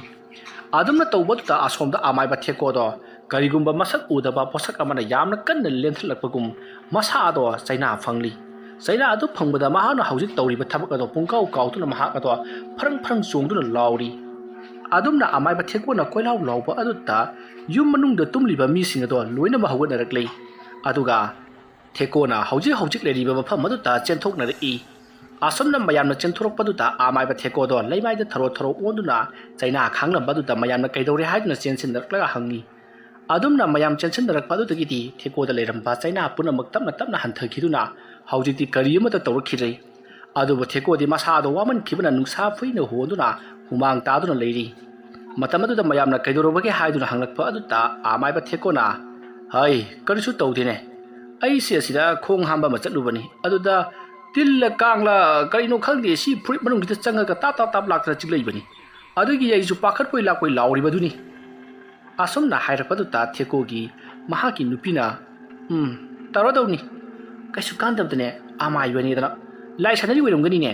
ꯑꯗꯨꯝꯅ ꯇꯧꯕꯗꯨꯗ ꯑꯁꯣꯝꯗ ꯑꯃꯥꯏꯕ ꯊꯦꯀꯣꯗꯣ ꯀꯔꯤꯒꯨꯝꯕ ꯃꯁꯛ ꯎꯗꯕ ꯄꯣꯠꯁꯛ ꯑꯃꯅ ꯌꯥꯝꯅ ꯀꯟꯅ ꯂꯦꯟꯊꯠꯂꯛꯄꯒꯨꯝ ꯃꯁꯥ ꯑꯗꯣ ꯆꯩꯅꯥ ꯐꯪꯂꯤ꯫ ꯆꯩꯅꯥ ꯑꯗꯨ ꯐꯪꯕꯗ ꯃꯍꯥꯛꯅ ꯍꯧꯖꯤꯛ ꯇꯧꯔꯤꯕ ꯊꯕꯛ ꯑꯗꯣ ꯄꯨꯡꯀꯥꯎ ꯀꯥꯎꯗꯨꯅ ꯃꯍꯥꯛ ꯑꯗꯣ ꯐꯔꯪ ꯐꯔꯪ ꯆꯣꯡꯗꯨꯅ ꯂꯥꯎꯔꯤ꯫ ꯑꯗꯨꯝꯅ ꯑꯃꯥꯏꯕ ꯊꯦꯀꯣꯅ ꯀꯣꯏꯂꯥꯎ ꯂꯥꯎꯕ ꯑꯗꯨꯗ ꯌꯨꯝ ꯃꯅꯨꯡꯗ ꯇꯨꯝꯂꯤꯕ ꯃꯤꯁꯤꯡ ꯑꯗꯣ ꯂꯣꯏꯅꯃꯛ ꯍꯧꯒꯠꯅꯔꯛꯂꯤ꯫ ꯑꯗꯨꯒ ꯊꯦꯀꯣꯅ ꯍꯧꯖꯤꯛ ꯍꯧꯖꯤꯛ ꯂꯩꯔꯤꯕ ꯃꯐꯝ ꯑꯗꯨꯗ ꯆꯦꯟꯊꯣꯛꯅꯔꯛꯏ꯫ ꯑꯁꯨꯝꯅ ꯃꯌꯥꯝꯅ ꯆꯦꯟꯊꯣꯔꯛꯄꯗꯨꯗ ꯑꯃꯥꯏꯕ ꯊꯦꯀꯣꯗꯣ ꯂꯩꯃꯥꯏꯗ ꯊꯔꯣ ꯊꯔꯣ ꯑꯣꯟꯗꯨꯅ ꯆꯩꯅꯥ ꯈꯥꯡꯂꯝꯕꯗꯨꯗ ꯃꯌꯥꯝꯅ ꯀꯩꯗꯧꯔꯦ ꯍꯥꯏꯗꯨꯅ ꯆꯦꯟꯁꯤꯟꯅꯔꯛꯂꯒ ꯍꯪꯉꯤ꯫ ꯑꯗꯨꯝꯅ ꯃꯌꯥꯝ ꯆꯦꯟꯁꯤꯟꯅꯔꯛꯄ ꯑꯗꯨꯗꯒꯤꯗꯤ ꯊꯦꯀꯣꯗ ꯂꯩꯔꯝꯕ ꯆꯩꯅꯥ ꯄꯨꯝꯅꯃꯛ ꯇꯞꯅ ꯇꯞꯅ ꯍꯟꯊꯈꯤꯗꯨꯅ ꯍꯧꯖꯤꯛꯇꯤ ꯀꯔꯤ ꯑꯃꯠꯇ ꯇꯧꯔꯛꯈꯤꯗ꯭ꯔꯦ꯫ ꯑꯗꯨꯕꯨ ꯊꯦꯀꯣꯗꯤ ꯃꯁꯥꯗꯣ ꯋꯥꯃꯟꯈꯤꯕꯅ ꯅꯨꯡꯁꯥ ꯐꯨꯏꯅ ꯍꯣꯟꯗꯨꯅ ꯍꯨꯃꯥꯡ ꯇꯥꯗꯨꯅ ꯂꯩꯔꯤ꯫ ꯃꯇꯝ ꯑꯗꯨꯗ ꯃꯌꯥꯝꯅ ꯀꯩꯗꯧꯔꯕꯒꯦ ꯍꯥꯏꯗꯨꯅ ꯍꯪꯂꯛꯄ ꯑꯗꯨꯗ ꯑꯃꯥꯏꯕ ꯊꯦꯀꯣꯅ, "ꯍꯩ, ꯀꯔꯤꯁꯨ ꯇꯧꯗꯦꯅꯦ꯫ ꯑꯩꯁꯦ ꯑꯁꯤꯗ ꯈꯣꯡ ꯍꯥꯝꯕ ꯑꯃ ꯆꯠꯂꯨꯕꯅꯤ꯫ ꯑꯗꯨꯗ ꯇꯤꯜꯂ ꯀꯥꯡꯂ ꯀꯔꯤꯅꯣ ꯈꯪꯗꯦ, ꯁꯤ ꯐꯨꯔꯤꯠ ꯃꯅꯨꯡꯁꯤꯗ ꯆꯪꯉꯒ ꯇꯥꯞ ꯇꯥꯞ ꯇꯥꯞ ꯂꯥꯛꯇꯅ ꯆꯤꯛꯂꯛꯏꯕꯅꯤ꯫ ꯑꯗꯨꯒꯤ ꯑꯩꯁꯨ ꯄꯥꯈꯠꯄꯣꯏ ꯂꯥꯛꯄꯣꯏ ꯂꯥꯎꯔꯤꯕꯗꯨꯅꯤ꯫ ꯑꯁꯨꯝꯅ ꯍꯥꯏꯔꯛꯄꯗꯨꯗ ꯊꯦꯀꯣꯒꯤ ꯃꯍꯥꯛꯀꯤ ꯅꯨꯄꯤꯅ, "ꯎꯝ, ꯇꯧꯔꯗꯧꯅꯤ꯫ ꯀꯩꯁꯨ ꯀꯥꯟꯗꯕꯗꯅꯦ, ꯑꯃꯥꯏꯕꯅꯦꯗꯅ ꯂꯥꯏ ꯁꯥꯟꯅꯔꯤ ꯑꯣꯏꯔꯝꯒꯅꯤꯅꯦ"꯫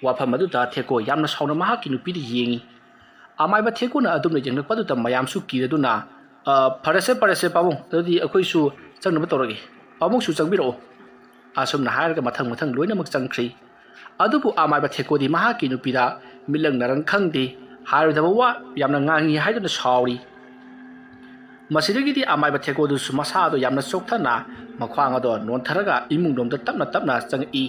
ꯋꯥꯐꯝ ꯑꯗꯨꯗ ꯊꯦꯀꯣ ꯌꯥꯝꯅ ꯁꯥꯎꯅ ꯃꯍꯥꯛꯀꯤ ꯅꯨꯄꯤꯗ ꯌꯦꯡꯉꯤ꯫ ꯑꯃꯥꯏꯕ ꯊꯦꯀꯣꯅ ꯑꯗꯨꯝꯅ ꯌꯦꯡꯂꯛꯄꯗꯨꯗ ꯃꯌꯥꯝꯁꯨ ꯀꯤꯔꯗꯨꯅ, "ꯑ, ꯐꯔꯦꯁꯦ, ꯐꯔꯦꯁꯦ ꯄꯥꯕꯨꯡ, ꯑꯗꯨꯗꯤ ꯑꯩꯈꯣꯏꯁꯨ ꯆꯪꯅꯕ ꯇꯧꯔꯒꯦ꯫ ꯄꯥꯕꯨꯡꯁꯨ ꯆꯪꯕꯤꯔꯛꯑꯣ"꯫ ꯑꯁꯨꯝꯅ ꯍꯥꯏꯔꯒ ꯃꯊꯪ ꯃꯊꯪ ꯂꯣꯏꯅꯃꯛ ꯆꯪꯈ꯭ꯔꯤ꯫ ꯑꯗꯨꯕꯨ ꯑꯃꯥꯏꯕ ꯊꯦꯀꯣꯗꯤ ꯃꯍꯥꯛꯀꯤ ꯅꯨꯄꯤꯗ ꯃꯤꯠꯂꯪ ꯅꯔꯪ ꯈꯪꯗꯦ, ꯍꯥꯏꯔꯣꯏꯗꯕ ꯋꯥ ꯌꯥꯝꯅ ꯉꯥꯡꯉꯤ ꯍꯥꯏꯗꯨꯅ ꯁꯥꯎꯔꯤ꯫ ꯃꯁꯤꯗꯒꯤꯗꯤ ꯑꯃꯥꯏꯕ ꯊꯦꯀꯣꯗꯨꯁꯨ ꯃꯁꯥꯗꯣ ꯌꯥꯝꯅ ꯆꯣꯛꯊꯅ ꯃꯈ꯭ꯋꯥꯡ ꯑꯗꯣ ꯅꯣꯟꯊꯔꯒ ꯏꯃꯨꯡꯂꯣꯝꯗ ꯇꯞꯅ ꯇꯞꯅ ꯆꯪꯉꯛꯏ꯫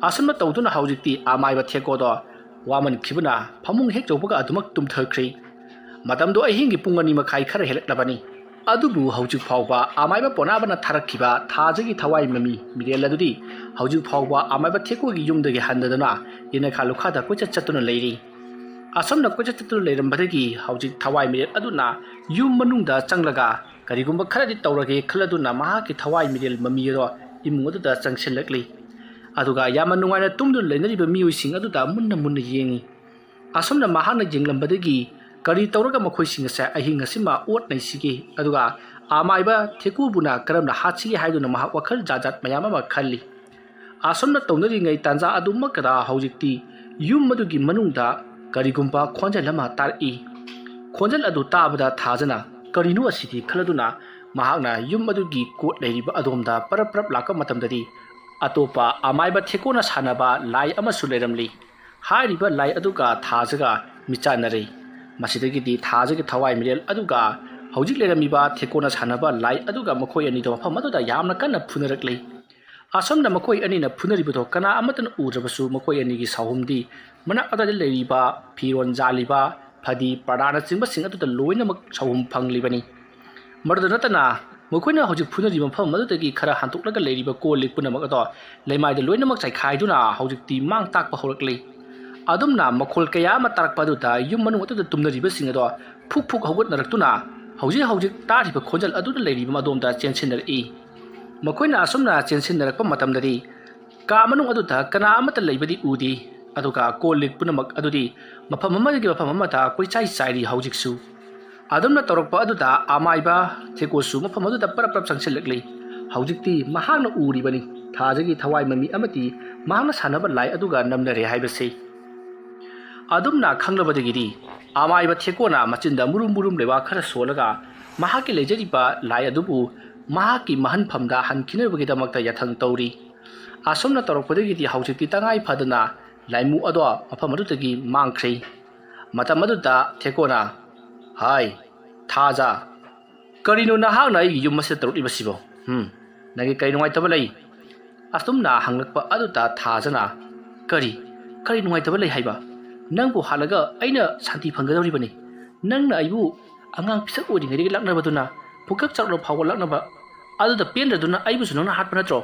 ꯑꯁꯨꯝꯅ ꯇꯧꯗꯨꯅ ꯍꯧꯖꯤꯛꯇꯤ ꯑꯃꯥꯏꯕ ꯊꯦꯀꯣꯗꯣ ꯋꯥꯃꯟꯈꯤꯕꯅ ꯐꯃꯨꯡ ꯍꯦꯛ ꯌꯧꯕꯒ ꯑꯗꯨꯃꯛ ꯇꯨꯝꯊꯈ꯭ꯔꯤ꯫ ꯃꯇꯝꯗꯣ ꯑꯍꯤꯡꯒꯤ ꯄꯨꯡ ꯑꯅꯤ ꯃꯈꯥꯏ ꯈꯔ ꯍꯦꯜꯂꯛꯂꯕꯅꯤ꯫ ꯑꯗꯨꯕꯨ ꯍꯧꯖꯤꯛ ꯐꯥꯎꯕ ꯑꯃꯥꯏꯕ ꯄꯣꯅꯥꯕꯅ ꯊꯥꯔꯛꯈꯤꯕ ꯊꯥꯖꯒꯤ ꯊꯋꯥꯏ ꯃꯃꯤ ꯃꯤꯔꯦꯜ ꯑꯗꯨꯗꯤ ꯍꯧꯖꯤꯛ ꯐꯥꯎꯕ ꯑꯃꯥꯏꯕ ꯊꯦꯀꯣꯒꯤ ꯌꯨꯝꯗꯒꯤ ꯍꯟꯗꯗꯨꯅ ꯌꯦꯅꯈꯥ ꯂꯨꯈꯥꯗ ꯀꯣꯏꯆꯠ ꯆꯠꯇꯨꯅ ꯂꯩꯔꯤ꯫ ꯑꯁꯨꯝꯅ ꯀꯣꯏꯆꯠ ꯆꯠꯇꯨꯅ ꯂꯩꯔꯝꯕꯗꯒꯤ ꯍꯧꯖꯤꯛ ꯊꯋꯥꯏ ꯃꯤꯔꯦꯜ ꯑꯗꯨꯅ ꯌꯨꯝ ꯃꯅꯨꯡꯗ ꯆꯪꯂꯒ ꯀꯔꯤꯒꯨꯝꯕ ꯈꯔꯗꯤ ꯇꯧꯔꯒꯦ ꯈꯜꯂꯗꯨꯅ ꯃꯍꯥꯛꯀꯤ ꯊꯋꯥꯏ ꯃꯤꯔꯦꯜ ꯃꯃꯤ ꯑꯗꯣ ꯏꯃꯨꯡ ꯑꯗꯨꯗ ꯆꯪꯁꯤꯜꯂꯛꯂꯤ꯫ ꯑꯗꯨꯒ ꯌꯥꯝꯅ ꯅꯨꯡꯉꯥꯏꯅ ꯇꯨꯝꯗꯨꯅ ꯂꯩꯅꯔꯤꯕ ꯃꯤꯑꯣꯏꯁꯤꯡ ꯑꯗꯨꯗ ꯃꯨꯟꯅ ꯃꯨꯟꯅ ꯌꯦꯡꯉꯤ꯫ ꯑꯁꯨꯝꯅ ꯃꯍꯥꯛꯅ ꯌꯦꯡꯂꯝꯕꯗꯒꯤ ꯀꯔꯤ ꯇꯧꯔꯒ ꯃꯈꯣꯏꯁꯤꯡ ꯑꯁꯦ ꯑꯍꯤꯡ ꯑꯁꯤꯃ ꯑꯣꯠ ꯅꯩꯁꯤꯒꯦ, ꯑꯗꯨꯒ ꯑꯃꯥꯏꯕ ꯊꯦꯀꯨꯕꯨꯅ ꯀꯔꯝꯅ ꯍꯥꯠꯁꯤꯒꯦ ꯍꯥꯏꯗꯨꯅ ꯃꯍꯥꯛ ꯋꯥꯈꯜ ꯖꯥꯠ ꯖꯥꯠ ꯃꯌꯥꯝ ꯑꯃ ꯈꯜꯂꯤ꯫ ꯑꯁꯨꯝꯅ ꯇꯧꯅꯔꯤꯉꯩ ꯇꯥꯟꯖꯥ ꯑꯗꯨꯃꯛꯇꯗ ꯍꯧꯖꯤꯛꯇꯤ ꯌꯨꯝ ꯑꯗꯨꯒꯤ ꯃꯅꯨꯡꯗ ꯀꯔꯤꯒꯨꯝꯕ ꯈꯣꯟꯖꯦꯜ ꯑꯃ ꯇꯥꯔꯛꯏ꯫ ꯈꯣꯟꯖꯦꯜ ꯑꯗꯨ ꯇꯥꯕꯗ ꯊꯥꯖꯅ "ꯀꯔꯤꯅꯣ ꯑꯁꯤꯗꯤ?" ꯈꯜꯂꯗꯨꯅ ꯃꯍꯥꯛꯅ ꯌꯨꯝ ꯑꯗꯨꯒꯤ ꯀꯣꯠ ꯂꯩꯔꯤꯕ ꯑꯗꯣꯝꯗ ꯄꯔꯞ ꯄꯔꯞ ꯂꯥꯛꯄ ꯃꯇꯝꯗꯗꯤ ꯑꯇꯣꯞꯄ ꯑꯃꯥꯏꯕ ꯊꯦꯀꯣꯅ ꯁꯥꯟꯅꯕ ꯂꯥꯏ ꯑꯃꯁꯨ ꯂꯩꯔꯝꯂꯤ꯫ ꯍꯥꯏꯔꯤꯕ ꯂꯥꯏ ꯑꯗꯨꯒ ꯊꯥꯖꯒ ꯃꯤꯆꯥꯟꯅꯔꯦ꯫ ꯃꯁꯤꯗꯒꯤꯗꯤ ꯊꯥꯖꯒꯤ ꯊꯋꯥꯏ ꯃꯤꯔꯦꯜ ꯑꯗꯨꯒ ꯍꯧꯖꯤꯛ ꯂꯩꯔꯝꯃꯤꯕ ꯊꯦꯀꯣꯅ ꯁꯥꯟꯅꯕ ꯂꯥꯏ ꯑꯗꯨꯒ ꯃꯈꯣꯏ ꯑꯅꯤꯗꯣ ꯃꯐꯝ ꯑꯗꯨꯗ ꯌꯥꯝꯅ ꯀꯟꯅ ꯐꯨꯅꯔꯛꯂꯤ꯫ ꯑꯁꯨꯝꯅ ꯃꯈꯣꯏ ꯑꯅꯤꯅ ꯐꯨꯅꯔꯤꯕꯗꯣ ꯀꯅꯥ ꯑꯃꯠꯇꯅ ꯎꯗ꯭ꯔꯕꯁꯨ ꯃꯈꯣꯏ ꯑꯅꯤꯒꯤ ꯁꯥꯎꯍꯨꯝꯗꯤ ꯃꯅꯥꯛ ꯑꯗꯨꯋꯥꯏꯗ ꯂꯩꯔꯤꯕ ꯐꯤꯔꯣꯜ ꯌꯥꯜꯂꯤꯕ, ꯐꯗꯤ, ꯄꯔꯗꯥꯅꯆꯤꯡꯕꯁꯤꯡ ꯑꯗꯨꯗ ꯂꯣꯏꯅꯃꯛ ꯁꯥꯎꯍꯨꯝ ꯐꯪꯂꯤꯕꯅꯤ꯫ ꯃꯗꯨꯗ ꯅꯠꯇꯅ ꯃꯈꯣꯏꯅ ꯍꯧꯖꯤꯛ ꯐꯨꯅꯔꯤꯕ ꯃꯐꯝ ꯑꯗꯨꯗꯒꯤ ꯈꯔ ꯍꯟꯗꯣꯛꯂꯒ ꯂꯩꯔꯤꯕ ꯀꯣꯜ ꯂꯤꯛ ꯄꯨꯝꯅꯃꯛ ꯑꯗꯣ ꯂꯩꯃꯥꯏꯗ ꯂꯣꯏꯅꯃꯛ ꯆꯥꯏꯈꯥꯏꯗꯨꯅ ꯍꯧꯖꯤꯛꯇꯤ ꯃꯥꯡ ꯇꯥꯛꯄ ꯍꯧꯔꯛꯂꯤ꯫ ꯑꯗꯨꯝꯅ ꯃꯈꯣꯜ ꯀꯌꯥ ꯑꯃ ꯇꯥꯔꯛꯄ ꯑꯗꯨꯗ ꯌꯨꯝ ꯃꯅꯨꯡ ꯑꯗꯨꯗ ꯇꯨꯝꯅꯔꯤꯕꯁꯤꯡ ꯑꯗꯣ ꯐꯨꯛ ꯐꯨꯛ ꯍꯧꯒꯠꯅꯔꯛꯇꯨꯅ ꯍꯧꯖꯤꯛ ꯍꯧꯖꯤꯛ ꯇꯥꯔꯤꯕ ꯈꯣꯟꯖꯦꯜ ꯑꯗꯨꯗ ꯂꯩꯔꯤꯕ ꯑꯗꯣꯝꯗ ꯆꯦꯟꯁꯤꯟꯅꯔꯛꯏ꯫ ꯃꯈꯣꯏꯅ ꯑꯁꯨꯝꯅ ꯆꯦꯟꯁꯤꯟꯅꯔꯛꯄ ꯃꯇꯝꯗꯗꯤ ꯀꯥ ꯃꯅꯨꯡ ꯑꯗꯨꯗ ꯀꯅꯥ ꯑꯃꯠꯇ ꯂꯩꯕꯗꯤ ꯎꯗꯦ꯫ ꯑꯗꯨꯒ ꯀꯣꯜ ꯂꯤꯛ ꯄꯨꯝꯅꯃꯛ ꯑꯗꯨꯗꯤ ꯃꯐꯝ ꯑꯃꯗꯒꯤ ꯃꯐꯝ ꯑꯃꯗ ꯀꯣꯏꯆꯥꯏ ꯆꯥꯏꯔꯤ ꯍꯧꯖꯤꯛꯁꯨ꯫ ꯑꯗꯨꯝꯅ ꯇꯧꯔꯛꯄ ꯑꯗꯨꯗ ꯑꯃꯥꯏꯕ ꯊꯦꯀꯣꯁꯨ ꯃꯐꯝ ꯑꯗꯨꯗ ꯄꯔꯞ ꯄꯔꯞ ꯆꯪꯁꯤꯜꯂꯛꯂꯤ꯫ ꯍꯧꯖꯤꯛꯇꯤ ꯃꯍꯥꯛꯅ ꯎꯔꯤꯕꯅꯤ ꯊꯥꯖꯒꯤ ꯊꯋꯥꯏ ꯃꯃꯤ ꯑꯃꯗꯤ ꯃꯍꯥꯛꯅ ꯁꯥꯟꯅꯕ ꯂꯥꯏ ꯑꯗꯨꯒ ꯅꯝꯅꯔꯦ ꯍꯥꯏꯕꯁꯤ꯫ ꯑꯗꯨꯝꯅ ꯈꯪꯂꯕꯗꯒꯤꯗꯤ ꯑꯃꯥꯏꯕ ꯊꯦꯀꯣꯅ ꯃꯆꯤꯟꯗ ꯃꯨꯔꯨꯝ ꯃꯨꯔꯨꯝ ꯂꯩꯕꯥꯛ ꯈꯔ ꯁꯣꯜꯂꯒ ꯃꯍꯥꯛꯀꯤ ꯂꯩꯖꯔꯤꯕ ꯂꯥꯏ ꯑꯗꯨꯕꯨ ꯃꯍꯥꯛꯀꯤ ꯃꯍꯟꯐꯝꯗ ꯍꯟꯈꯤꯅꯕꯒꯤꯗꯃꯛꯇ ꯌꯥꯊꯪ ꯇꯧꯔꯤ꯫ ꯑꯁꯨꯝꯅ ꯇꯧꯔꯛꯄꯗꯒꯤꯗꯤ ꯍꯧꯖꯤꯛꯇꯤ ꯇꯉꯥꯏ ꯐꯗꯅ ꯂꯥꯏꯃꯨ ꯑꯗꯣ ꯃꯐꯝ ꯑꯗꯨꯗꯒꯤ ꯃꯥꯡꯈ꯭ꯔꯦ꯫ ꯃꯇꯝ ꯑꯗꯨꯗ ꯊꯦꯀꯣꯅ, "ꯍꯥꯏ, ꯊꯥꯖ, ꯀꯔꯤꯅꯣ ꯅꯍꯥꯛꯅ ꯑꯩꯒꯤ ꯌꯨꯝ ꯑꯁꯤꯗ ꯇꯧꯔꯛꯂꯤꯕꯁꯤꯕꯣ? ꯍꯨꯝ, ꯅꯪꯒꯤ ꯀꯔꯤ ꯅꯨꯡꯉꯥꯏꯇꯕ ꯂꯩ?" ꯑꯁꯨꯝꯅ ꯍꯪꯂꯛꯄ ꯑꯗꯨꯗ ꯊꯥꯖꯅ, "ꯀꯔꯤ, ꯀꯔꯤ ꯅꯨꯡꯉꯥꯏꯇꯕ ꯂꯩ ꯍꯥꯏꯕ? ꯅꯪꯕꯨ ꯍꯥꯠꯂꯒ ꯑꯩꯅ ꯁꯥꯟꯇꯤ ꯐꯪꯒꯗꯧꯔꯤꯕꯅꯤ꯫ ꯅꯪꯅ ꯑꯩꯕꯨ ꯑꯉꯥꯡ ꯄꯤꯁꯛ ꯑꯣꯏꯔꯤꯉꯩꯗꯒꯤ ꯂꯥꯛꯅꯕꯗꯨꯅ ꯄꯨꯡꯀꯛ ꯆꯥꯎꯔꯛꯂꯕ ꯐꯥꯎꯕ ꯂꯥꯛꯅꯕ ꯑꯗꯨꯗ ꯄꯦꯟꯗ꯭ꯔꯗꯨꯅ ꯑꯩꯕꯨꯁꯨ ꯅꯪꯅ ꯍꯥꯠꯄ ꯅꯠꯇ꯭ꯔꯣ?"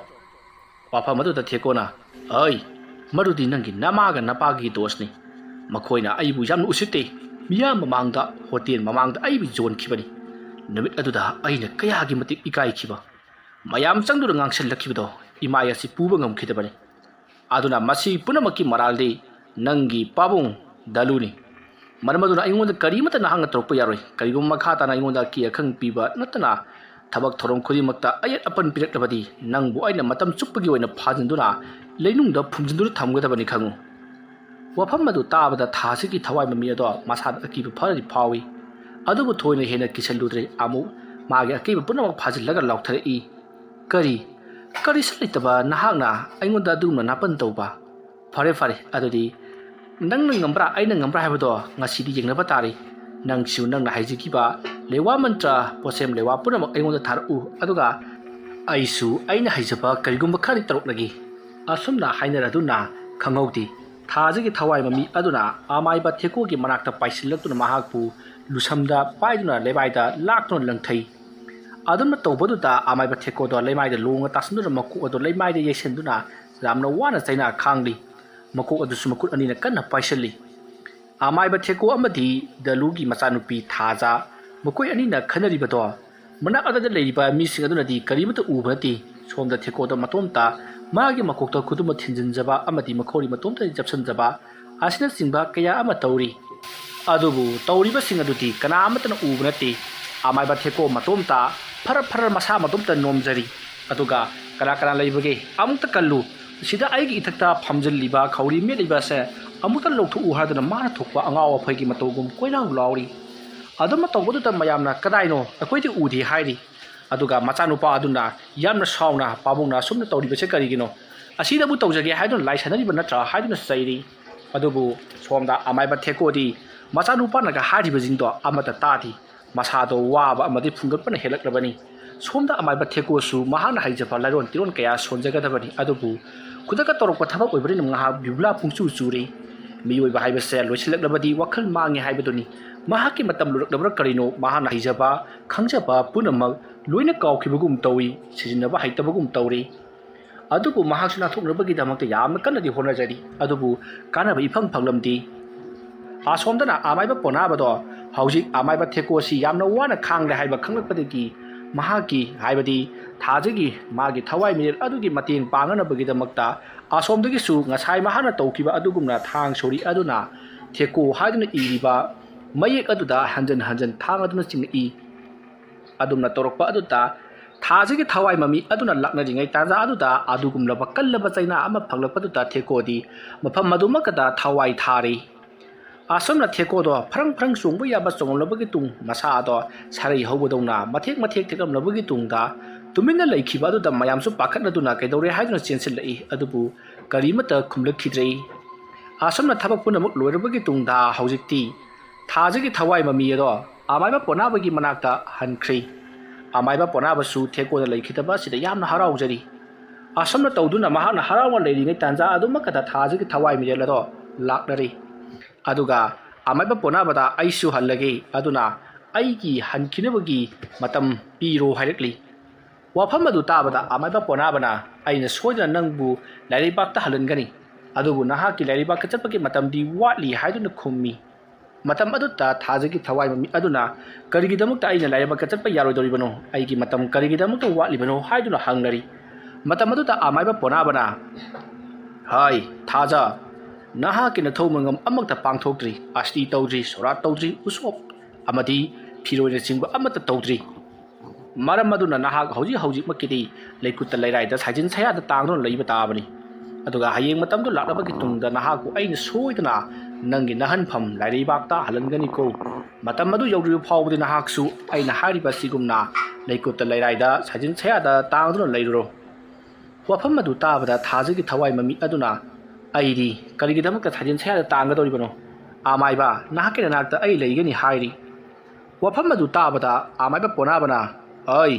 ꯋꯥꯐꯝ ꯑꯗꯨꯗ ꯊꯦꯀꯣꯅ, "ꯑꯩ, ꯃꯗꯨꯗꯤ ꯅꯪꯒꯤ ꯅꯃꯥꯒ ꯅꯄꯥꯒꯤ ꯗꯣꯁꯅꯤ꯫ ꯃꯈꯣꯏꯅ ꯑꯩꯕꯨ ꯌꯥꯝꯅ ꯎꯁꯤꯠꯇꯦ꯫ ꯃꯤꯌꯥꯝ ꯃꯃꯥꯡꯗ, ꯍꯣꯇꯦꯜ ꯃꯃꯥꯡꯗ ꯑꯩꯕꯨ ꯌꯣꯟꯈꯤꯕꯅꯤ꯫ ꯅꯨꯃꯤꯠ ꯑꯗꯨꯗ ꯑꯩꯅ ꯀꯌꯥꯒꯤ ꯃꯇꯤꯛ ꯏꯀꯥꯏꯈꯤꯕ꯫ ꯃꯌꯥꯝ ꯆꯪꯗꯨꯅ ꯉꯥꯡꯁꯤꯜꯂꯛꯈꯤꯕꯗꯣ ꯏꯃꯥꯏ ꯑꯁꯤ ꯄꯨꯕ ꯉꯝꯈꯤꯗꯕꯅꯤ꯫ ꯑꯗꯨꯅ ꯃꯁꯤ ꯄꯨꯝꯅꯃꯛꯀꯤ ꯃꯔꯥꯜꯗꯤ ꯅꯪꯒꯤ ꯄꯥꯕꯨꯡ ꯗꯂꯨꯅꯤ꯫ ꯃꯔꯝ ꯑꯗꯨꯅ ꯑꯩꯉꯣꯟꯗ ꯀꯔꯤꯃꯠꯇ ꯅꯍꯥꯛꯅ ꯇꯧꯔꯛꯄ ꯌꯥꯔꯣꯏ꯫ ꯀꯔꯤꯒꯨꯝꯕ ꯃꯈꯥ ꯇꯥꯅ ꯑꯩꯉꯣꯟꯗ ꯑꯀꯤ ꯑꯈꯪ ꯄꯤꯕ ꯅꯠꯇꯅ ꯊꯕꯛ ꯊꯧꯔꯝ ꯈꯨꯗꯤꯡꯃꯛꯇ ꯑꯌꯦꯠ ꯑꯄꯟ ꯄꯤꯔꯛꯂꯕꯗꯤ ꯅꯪꯕꯨ ꯑꯩꯅ ꯃꯇꯝ ꯆꯨꯞꯄꯒꯤ ꯑꯣꯏꯅ ꯐꯥꯖꯤꯟꯗꯨꯅ ꯂꯩꯅꯨꯡꯗ ꯐꯨꯝꯖꯤꯟꯗꯨꯅ ꯊꯝꯒꯗꯕꯅꯤ ꯈꯪꯉꯨ꯫" ꯋꯥꯐꯝ ꯑꯗꯨ ꯇꯥꯕꯗ ꯊꯥꯖꯒꯤ ꯊꯋꯥꯏ ꯃꯃꯤ ꯑꯗꯣ ꯃꯁꯥꯗ ꯑꯀꯤꯕ ꯐꯔꯗꯤ ꯐꯥꯎꯏ꯫ ꯑꯗꯨꯕꯨ ꯊꯣꯏꯅ ꯍꯦꯟꯅ ꯀꯤꯁꯜꯂꯨꯗ꯭ꯔꯦ꯫ ꯑꯃꯨꯛ ꯃꯥꯒꯤ ꯑꯀꯤꯕ ꯄꯨꯝꯅꯃꯛ ꯐꯥꯖꯤꯜꯂꯒ ꯂꯥꯎꯊꯔꯛꯏ, "ꯀꯔꯤ, ꯀꯔꯤꯁꯨ ꯂꯩꯇꯕ ꯅꯍꯥꯛꯅ ꯑꯩꯉꯣꯟꯗ ꯑꯗꯨꯒꯨꯝꯅ ꯅꯥꯄꯟ ꯇꯧꯕ? ꯐꯔꯦ, ꯐꯔꯦ, ꯑꯗꯨꯗꯤ ꯅꯪꯅ ꯉꯝꯕ꯭ꯔꯥ, ꯑꯩꯅ ꯉꯝꯕ꯭ꯔꯥ ꯍꯥꯏꯕꯗꯣ ꯉꯁꯤꯗꯤ ꯌꯦꯡꯅꯕ ꯇꯥꯔꯦ꯫ ꯅꯪꯁꯨ ꯅꯪꯅ ꯍꯩꯖꯈꯤꯕ ꯂꯩꯋꯥ ꯃꯟꯇ꯭ꯔ, ꯄꯣꯠꯁꯦꯝ ꯂꯩꯋꯥ ꯄꯨꯝꯅꯃꯛ ꯑꯩꯉꯣꯟꯗ ꯊꯥꯔꯛꯎ, ꯑꯗꯨꯒ ꯑꯩꯁꯨ ꯑꯩꯅ ꯍꯩꯖꯕ ꯀꯔꯤꯒꯨꯝꯕ ꯈꯔꯗꯤ ꯇꯧꯔꯛꯂꯒꯦ꯫" ꯑꯁꯨꯝꯅ ꯍꯥꯏꯅꯔꯗꯨꯅ ꯈꯪꯍꯧꯗꯦ꯫ ꯊꯥꯖꯒꯤ ꯊꯋꯥꯏ ꯃꯃꯤ ꯑꯗꯨꯅ ꯑꯃꯥꯏꯕ ꯊꯦꯀꯣꯒꯤ ꯃꯅꯥꯛꯇ ꯄꯥꯏꯁꯤꯜꯂꯛꯇꯨꯅ ꯃꯍꯥꯛꯄꯨ ꯂꯨꯁꯝꯗ ꯄꯥꯏꯗꯨꯅ ꯂꯩꯃꯥꯏꯗ ꯂꯥꯛꯇꯨꯅ ꯂꯪꯊꯩ꯫ ꯑꯗꯨꯝꯅ ꯇꯧꯕꯗꯨꯗ ꯑꯃꯥꯏꯕ ꯊꯦꯀꯣꯗꯣ ꯂꯩꯃꯥꯏꯗ ꯂꯣꯡꯅ ꯇꯥꯁꯤꯟꯗꯨꯅ ꯃꯀꯣꯛ ꯑꯗꯨ ꯂꯩꯃꯥꯏꯗ ꯌꯩꯁꯤꯟꯗꯨꯅ ꯌꯥꯝꯅ ꯋꯥꯅ ꯆꯩꯅꯥ ꯈꯥꯡꯂꯤ꯫ ꯃꯀꯣꯛ ꯑꯗꯨꯁꯨ ꯃꯈꯨꯠ ꯑꯅꯤꯅ ꯀꯟꯅ ꯄꯥꯏꯁꯤꯜꯂꯤ꯫ ꯑꯃꯥꯏꯕ ꯊꯦꯀꯣ ꯑꯃꯗꯤ ꯗꯂꯨꯒꯤ ꯃꯆꯥꯅꯨꯄꯤ ꯊꯥꯖ, ꯃꯈꯣꯏ ꯑꯅꯤꯅ ꯈꯟꯅꯔꯤꯕꯗꯣ ꯃꯅꯥꯛ ꯑꯗꯨꯗ ꯂꯩꯔꯤꯕ ꯃꯤꯁꯤꯡ ꯑꯗꯨꯅꯗꯤ ꯀꯔꯤꯃꯠꯇ ꯎꯕ ꯅꯠꯇꯦ꯫ ꯁꯣꯝꯗ ꯊꯦꯀꯣꯗ ꯃꯇꯣꯝꯇ ꯃꯥꯒꯤ ꯃꯀꯣꯛꯇ ꯈꯨꯗꯨꯝ ꯊꯤꯟꯖꯤꯟꯖꯕ ꯑꯃꯗꯤ ꯃꯈꯧꯔꯤ ꯃꯇꯣꯝꯇ ꯆꯞꯁꯤꯟꯖꯕ ꯑꯁꯤꯅꯆꯤꯡꯕ ꯀꯌꯥ ꯑꯃ ꯇꯧꯔꯤ꯫ ꯑꯗꯨꯕꯨ ꯇꯧꯔꯤꯕꯁꯤꯡ ꯑꯗꯨꯗꯤ ꯀꯅꯥ ꯑꯃꯠꯇꯅ ꯎꯕ ꯅꯠꯇꯦ꯫ ꯑꯃꯥꯏꯕ ꯊꯦꯀꯣ ꯃꯇꯣꯝꯇ ꯐꯔ ꯐꯔ ꯃꯁꯥ ꯃꯇꯣꯝꯇ ꯅꯣꯝꯖꯔꯤ꯫ ꯑꯗꯨꯒ "ꯀꯅꯥ ꯀꯅꯥ ꯂꯩꯕꯒꯦ? ꯑꯃꯨꯛꯇ ꯀꯜꯂꯨ꯫ ꯁꯤꯗ ꯑꯩꯒꯤ ꯏꯊꯛꯇ ꯐꯝꯖꯤꯜꯂꯤꯕ ꯈꯧꯔꯤ ꯃꯦꯠꯂꯤꯕ ꯑꯁꯦ ꯑꯃꯨꯛꯇ ꯂꯧꯊꯣꯛꯎ" ꯍꯥꯏꯗꯨꯅ ꯃꯥꯅ ꯊꯣꯛꯄ ꯑꯉꯥꯎ ꯑꯐꯩꯒꯤ ꯃꯇꯧꯒꯨꯝ ꯀꯣꯏꯂꯥꯎ ꯂꯥꯎꯔꯤ꯫ ꯑꯗꯨꯝꯅ ꯇꯧꯕꯗꯨꯗ ꯃꯌꯥꯝꯅ "ꯀꯗꯥꯏꯅꯣ? ꯑꯩꯈꯣꯏꯗꯤ ꯎꯗꯦ" ꯍꯥꯏꯔꯤ꯫ ꯑꯗꯨꯒ ꯃꯆꯥꯅꯨꯄꯥ ꯑꯗꯨꯅ ꯌꯥꯝꯅ ꯁꯥꯎꯅ "ꯄꯥꯕꯨꯡꯅ ꯑꯁꯨꯝꯅ ꯇꯧꯔꯤꯕꯁꯦ ꯀꯔꯤꯒꯤꯅꯣ? ꯑꯁꯤꯗꯕꯨ ꯇꯧꯖꯒꯦ ꯍꯥꯏꯗꯨꯅ ꯂꯥꯏꯁꯟꯅꯔꯤꯕ ꯅꯠꯇ꯭ꯔꯥ?" ꯍꯥꯏꯗꯨꯅ ꯆꯩꯔꯤ꯫ ꯑꯗꯨꯕꯨ ꯁꯣꯝꯗ ꯑꯃꯥꯏꯕ ꯊꯦꯀꯣꯗꯤ ꯃꯆꯥꯅꯨꯄꯥꯅꯒ ꯍꯥꯏꯔꯤꯕꯁꯤꯡꯗꯣ ꯑꯃꯠꯇ ꯇꯥꯗꯦ꯫ ꯃꯁꯥꯗꯣ ꯋꯥꯕ ꯑꯃꯗꯤ ꯐꯨꯡꯒꯠꯄꯅ ꯍꯦꯜꯂꯛꯂꯕꯅꯤ꯫ ꯁꯣꯝꯗ ꯑꯃꯥꯏꯕ ꯊꯦꯀꯣꯁꯨ ꯃꯍꯥꯛꯅ ꯍꯩꯖꯕ ꯂꯥꯏꯔꯣꯟ ꯇꯤꯔꯣꯟ ꯀꯌꯥ ꯁꯣꯟꯖꯒꯗꯕꯅꯤ, ꯑꯗꯨꯕꯨ ꯈꯨꯗꯛꯇ ꯇꯧꯔꯛꯄ ꯊꯕꯛ ꯑꯣꯏꯕꯅꯤꯅ ꯉꯥꯏꯍꯥꯛ ꯕꯤꯕꯨꯂꯥ ꯄꯨꯡꯆꯨ ꯆꯨꯔꯤ꯫ ꯃꯤꯑꯣꯏꯕ ꯍꯥꯏꯕꯁꯦ ꯂꯣꯏꯁꯤꯜꯂꯛꯂꯕꯗꯤ ꯋꯥꯈꯜ ꯃꯥꯡꯉꯦ ꯍꯥꯏꯕꯗꯨꯅꯤ꯫ ꯃꯍꯥꯛꯀꯤ ꯃꯇꯝ ꯂꯣꯏꯔꯛꯂꯕ꯭ꯔꯥ ꯀꯔꯤꯅꯣ, ꯃꯍꯥꯛꯅ ꯍꯩꯖꯕ ꯈꯪꯖꯕ ꯄꯨꯝꯅꯃꯛ ꯂꯣꯏꯅ ꯀꯥꯎꯈꯤꯕꯒꯨꯝ ꯇꯧꯏ, ꯁꯤꯖꯤꯟꯅꯕ ꯍꯩꯇꯕꯒꯨꯝ ꯇꯧꯔꯤ꯫ ꯑꯗꯨꯕꯨ ꯃꯍꯥꯛꯁꯨ ꯅꯥꯟꯊꯣꯛꯅꯕꯒꯤꯗꯃꯛꯇ ꯌꯥꯝꯅ ꯀꯟꯅꯗꯤ ꯍꯣꯠꯅꯖꯔꯤ, ꯑꯗꯨꯕꯨ ꯀꯥꯟꯅꯕ ꯏꯐꯪ ꯐꯪꯂꯝꯗꯦ꯫ ꯑꯁꯣꯝꯗꯅ ꯑꯃꯥꯏꯕ ꯄꯣꯅꯥꯕꯗꯣ ꯍꯧꯖꯤꯛ ꯑꯃꯥꯏꯕ ꯊꯦꯀꯣꯁꯤ ꯌꯥꯝꯅ ꯋꯥꯅ ꯈꯥꯡꯂꯦ ꯍꯥꯏꯕ ꯈꯪꯂꯛꯄꯗꯒꯤ ꯃꯍꯥꯛꯀꯤ, ꯍꯥꯏꯕꯗꯤ ꯊꯥꯖꯒꯤ ꯃꯥꯒꯤ ꯊꯋꯥꯏ ꯃꯤꯔꯦꯜ ꯑꯗꯨꯒꯤ ꯃꯇꯦꯡ ꯄꯥꯡꯅꯅꯕꯒꯤꯗꯃꯛꯇ ꯑꯁꯣꯝꯗꯒꯤꯁꯨ ꯉꯁꯥꯏ ꯃꯍꯥꯛꯅ ꯇꯧꯈꯤꯕ ꯑꯗꯨꯒꯨꯝꯅ ꯊꯥꯡ ꯁꯣꯔꯤ ꯑꯗꯨꯅ ꯊꯦꯀꯣ ꯍꯥꯏꯗꯨꯅ ꯏꯔꯤꯕ ꯃꯌꯦꯛ ꯑꯗꯨꯗ ꯍꯟꯖꯟ ꯍꯟꯖꯟ ꯊꯥꯡ ꯑꯗꯨꯅ ꯆꯤꯡꯉꯛꯏ꯫ ꯑꯗꯨꯝꯅ ꯇꯧꯔꯛꯄ ꯑꯗꯨꯗ ꯊꯥꯖꯒꯤ ꯊꯋꯥꯏ ꯃꯃꯤ ꯑꯗꯨꯅ ꯂꯥꯛꯅꯔꯤꯉꯩ ꯇꯥꯟꯖꯥ ꯑꯗꯨꯗ ꯑꯗꯨꯒꯨꯝꯂꯕ ꯀꯜꯂꯕ ꯆꯩꯅꯥ ꯑꯃ ꯐꯪꯂꯛꯄꯗꯨꯗ ꯊꯦꯀꯣꯗꯤ ꯃꯐꯝ ꯑꯗꯨꯃꯛꯀꯗ ꯊꯋꯥꯏ ꯊꯥꯔꯤ꯫ ꯑꯁꯨꯝꯅ ꯊꯦꯀꯣꯗꯣ ꯐ꯭ꯔꯪ ꯐ꯭ꯔꯪ ꯆꯣꯡꯕ ꯌꯥꯕ ꯆꯣꯡꯂꯝꯂꯕꯒꯤ ꯇꯨꯡ ꯃꯁꯥ ꯑꯗꯣ ꯁꯥꯔꯩ ꯍꯧꯕꯗꯧꯅ ꯃꯊꯦꯛ ꯃꯊꯦꯛ ꯊꯦꯛꯂꯝꯂꯕꯒꯤ ꯇꯨꯡꯗ ꯇꯨꯃꯤꯟꯅ ꯂꯩꯈꯤꯕ ꯑꯗꯨꯗ ꯃꯌꯥꯝꯁꯨ ꯄꯥꯈꯠꯅꯗꯨꯅ ꯀꯩꯗꯧꯔꯦ ꯍꯥꯏꯗꯨꯅ ꯆꯦꯟꯁꯤꯜꯂꯛꯏ, ꯑꯗꯨꯕꯨ ꯀꯔꯤꯃꯠꯇ ꯈꯨꯝꯂꯛꯈꯤꯗ꯭ꯔꯦ꯫ ꯑꯁꯨꯝꯅ ꯊꯕꯛ ꯄꯨꯝꯅꯃꯛ ꯂꯣꯏꯔꯕꯒꯤ ꯇꯨꯡꯗ ꯍꯧꯖꯤꯛꯇꯤ ꯊꯥꯖꯒꯤ ꯊꯋꯥꯏ ꯃꯃꯤ ꯑꯗꯣ ꯑꯃꯥꯏꯕ ꯄꯣꯅꯥꯕꯒꯤ ꯃꯅꯥꯛꯇ ꯍꯟꯈ꯭ꯔꯦ꯫ ꯑꯃꯥꯏꯕ ꯄꯣꯅꯥꯕꯁꯨ ꯊꯦꯀꯣꯗ ꯂꯩꯈꯤꯗꯕ ꯑꯁꯤꯗ ꯌꯥꯝꯅ ꯍꯔꯥꯎꯖꯔꯤ꯫ ꯑꯁꯨꯝꯅ ꯇꯧꯗꯨꯅ ꯃꯍꯥꯛꯅ ꯍꯔꯥꯎꯅ ꯂꯩꯔꯤꯉꯩ ꯇꯥꯟꯖꯥ ꯑꯗꯨꯃꯛꯀꯗ ꯊꯥꯖꯒꯤ ꯊꯋꯥꯏ ꯃꯤꯔꯦꯜ ꯑꯗꯣ ꯂꯥꯛꯅꯔꯤ꯫ ꯑꯗꯨꯒ ꯑꯃꯥꯏꯕ ꯄꯣꯅꯥꯕꯗ "ꯑꯩꯁꯨ ꯍꯜꯂꯒꯦ, ꯑꯗꯨꯅ ꯑꯩꯒꯤ ꯍꯟꯈꯤꯅꯕꯒꯤ ꯃꯇꯝ ꯄꯤꯔꯣ" ꯍꯥꯏꯔꯛꯂꯤ꯫ ꯋꯥꯐꯝ ꯑꯗꯨ ꯇꯥꯕꯗ ꯑꯃꯥꯏꯕ ꯄꯣꯅꯥꯕꯅ "ꯑꯩꯅ ꯁꯣꯏꯗꯅ ꯅꯪꯕꯨ ꯂꯥꯏꯔꯩꯕꯥꯛꯇ ꯍꯜꯍꯟꯒꯅꯤ, ꯑꯗꯨꯕꯨ ꯅꯍꯥꯛꯀꯤ ꯂꯥꯏꯔꯩꯕꯥꯛꯇ ꯆꯠꯄꯒꯤ ꯃꯇꯝꯗꯤ ꯋꯥꯠꯂꯤ" ꯍꯥꯏꯗꯨꯅ ꯈꯨꯝꯃꯤ꯫ ꯃꯇꯝ ꯑꯗꯨꯗ ꯊꯥꯖꯒꯤ ꯊꯋꯥꯏ ꯃꯃꯤ ꯑꯗꯨꯅ "ꯀꯔꯤꯒꯤꯗꯃꯛꯇ ꯑꯩꯅ ꯂꯥꯏꯔꯩꯕꯥꯛꯇ ꯆꯠꯄ ꯌꯥꯔꯣꯏꯗꯧꯔꯤꯕꯅꯣ? ꯑꯩꯒꯤ ꯃꯇꯝ ꯀꯔꯤꯒꯤꯗꯃꯛꯇ ꯋꯥꯠꯂꯤꯕꯅꯣ?" ꯍꯥꯏꯗꯨꯅ ꯍꯪꯅꯔꯤ꯫ ꯃꯇꯝ ꯑꯗꯨꯗ ꯑꯃꯥꯏꯕ ꯄꯣꯅꯥꯕꯅ, "ꯍꯥꯏ, ꯊꯥꯖ, ꯅꯍꯥꯛꯀꯤ ꯅꯊꯧ ꯃꯉꯝ ꯑꯃꯠꯇ ꯄꯥꯡꯊꯣꯛꯇ꯭ꯔꯤ, ꯑꯁꯇꯤ ꯇꯧꯗ꯭ꯔꯤ, ꯁꯣꯔꯥꯠ ꯇꯧꯗ꯭ꯔꯤ, ꯎꯁꯣꯞ ꯑꯃꯗꯤ ꯐꯤꯔꯣꯏꯅꯆꯤꯡꯕ ꯑꯃꯠꯇ ꯇꯧꯗ꯭ꯔꯤ꯫ ꯃꯔꯝ ꯑꯗꯨꯅ ꯅꯍꯥꯛ ꯍꯧꯖꯤꯛ ꯍꯧꯖꯤꯛꯃꯛꯀꯤꯗꯤ ꯂꯩꯀꯨꯠꯇ ꯂꯩꯔꯥꯏꯗ ꯁꯥꯏꯖꯤꯟ ꯁꯌꯥꯗ ꯇꯥꯡꯗꯨꯅ ꯂꯩꯕ ꯇꯥꯕꯅꯤ꯫ ꯑꯗꯨꯒ ꯍꯌꯦꯡ ꯃꯇꯝꯗꯨ ꯂꯥꯛꯂꯕꯒꯤ ꯇꯨꯡꯗ ꯅꯍꯥꯛꯄꯨ ꯑꯩꯅ ꯁꯣꯏꯗꯅ ꯅꯪꯒꯤ ꯅꯍꯟꯐꯝ ꯂꯥꯏꯔꯩꯕꯥꯛꯇ ꯍꯜꯍꯟꯒꯅꯤꯀꯣ꯫ ꯃꯇꯝ ꯑꯗꯨ ꯌꯧꯗ꯭ꯔꯤꯕ ꯐꯥꯎꯕꯗꯤ ꯅꯍꯥꯛꯁꯨ ꯑꯩꯅ ꯍꯥꯏꯔꯤꯕ ꯑꯁꯤꯒꯨꯝꯅ ꯂꯩꯀꯨꯠꯇ ꯂꯩꯔꯥꯏꯗ ꯁꯥꯏꯖꯤꯟ ꯁꯌꯥꯗ ꯇꯥꯡꯗꯨꯅ ꯂꯩꯔꯨꯔꯣ꯫ ꯋꯥꯐꯝ ꯑꯗꯨ ꯇꯥꯕꯗ ꯊꯥꯖꯒꯤ ꯊꯋꯥꯏ ꯃꯃꯤ ꯑꯗꯨꯅ, "ꯑꯩꯗꯤ ꯀꯔꯤꯒꯤꯗꯃꯛꯇ ꯁꯥꯏꯖꯤꯟ ꯁꯌꯥꯗ ꯇꯥꯡꯒꯗꯧꯔꯤꯕꯅꯣ? ꯑꯃꯥꯏꯕ, ꯅꯍꯥꯛꯀꯤ ꯅꯅꯥꯛꯇ ꯑꯩ ꯂꯩꯒꯅꯤ" ꯍꯥꯏꯔꯤ꯫ ꯋꯥꯐꯝ ꯑꯗꯨ ꯇꯥꯕꯗ ꯑꯃꯥꯏꯕ ꯄꯣꯅꯥꯕꯅ, "ꯑꯩ,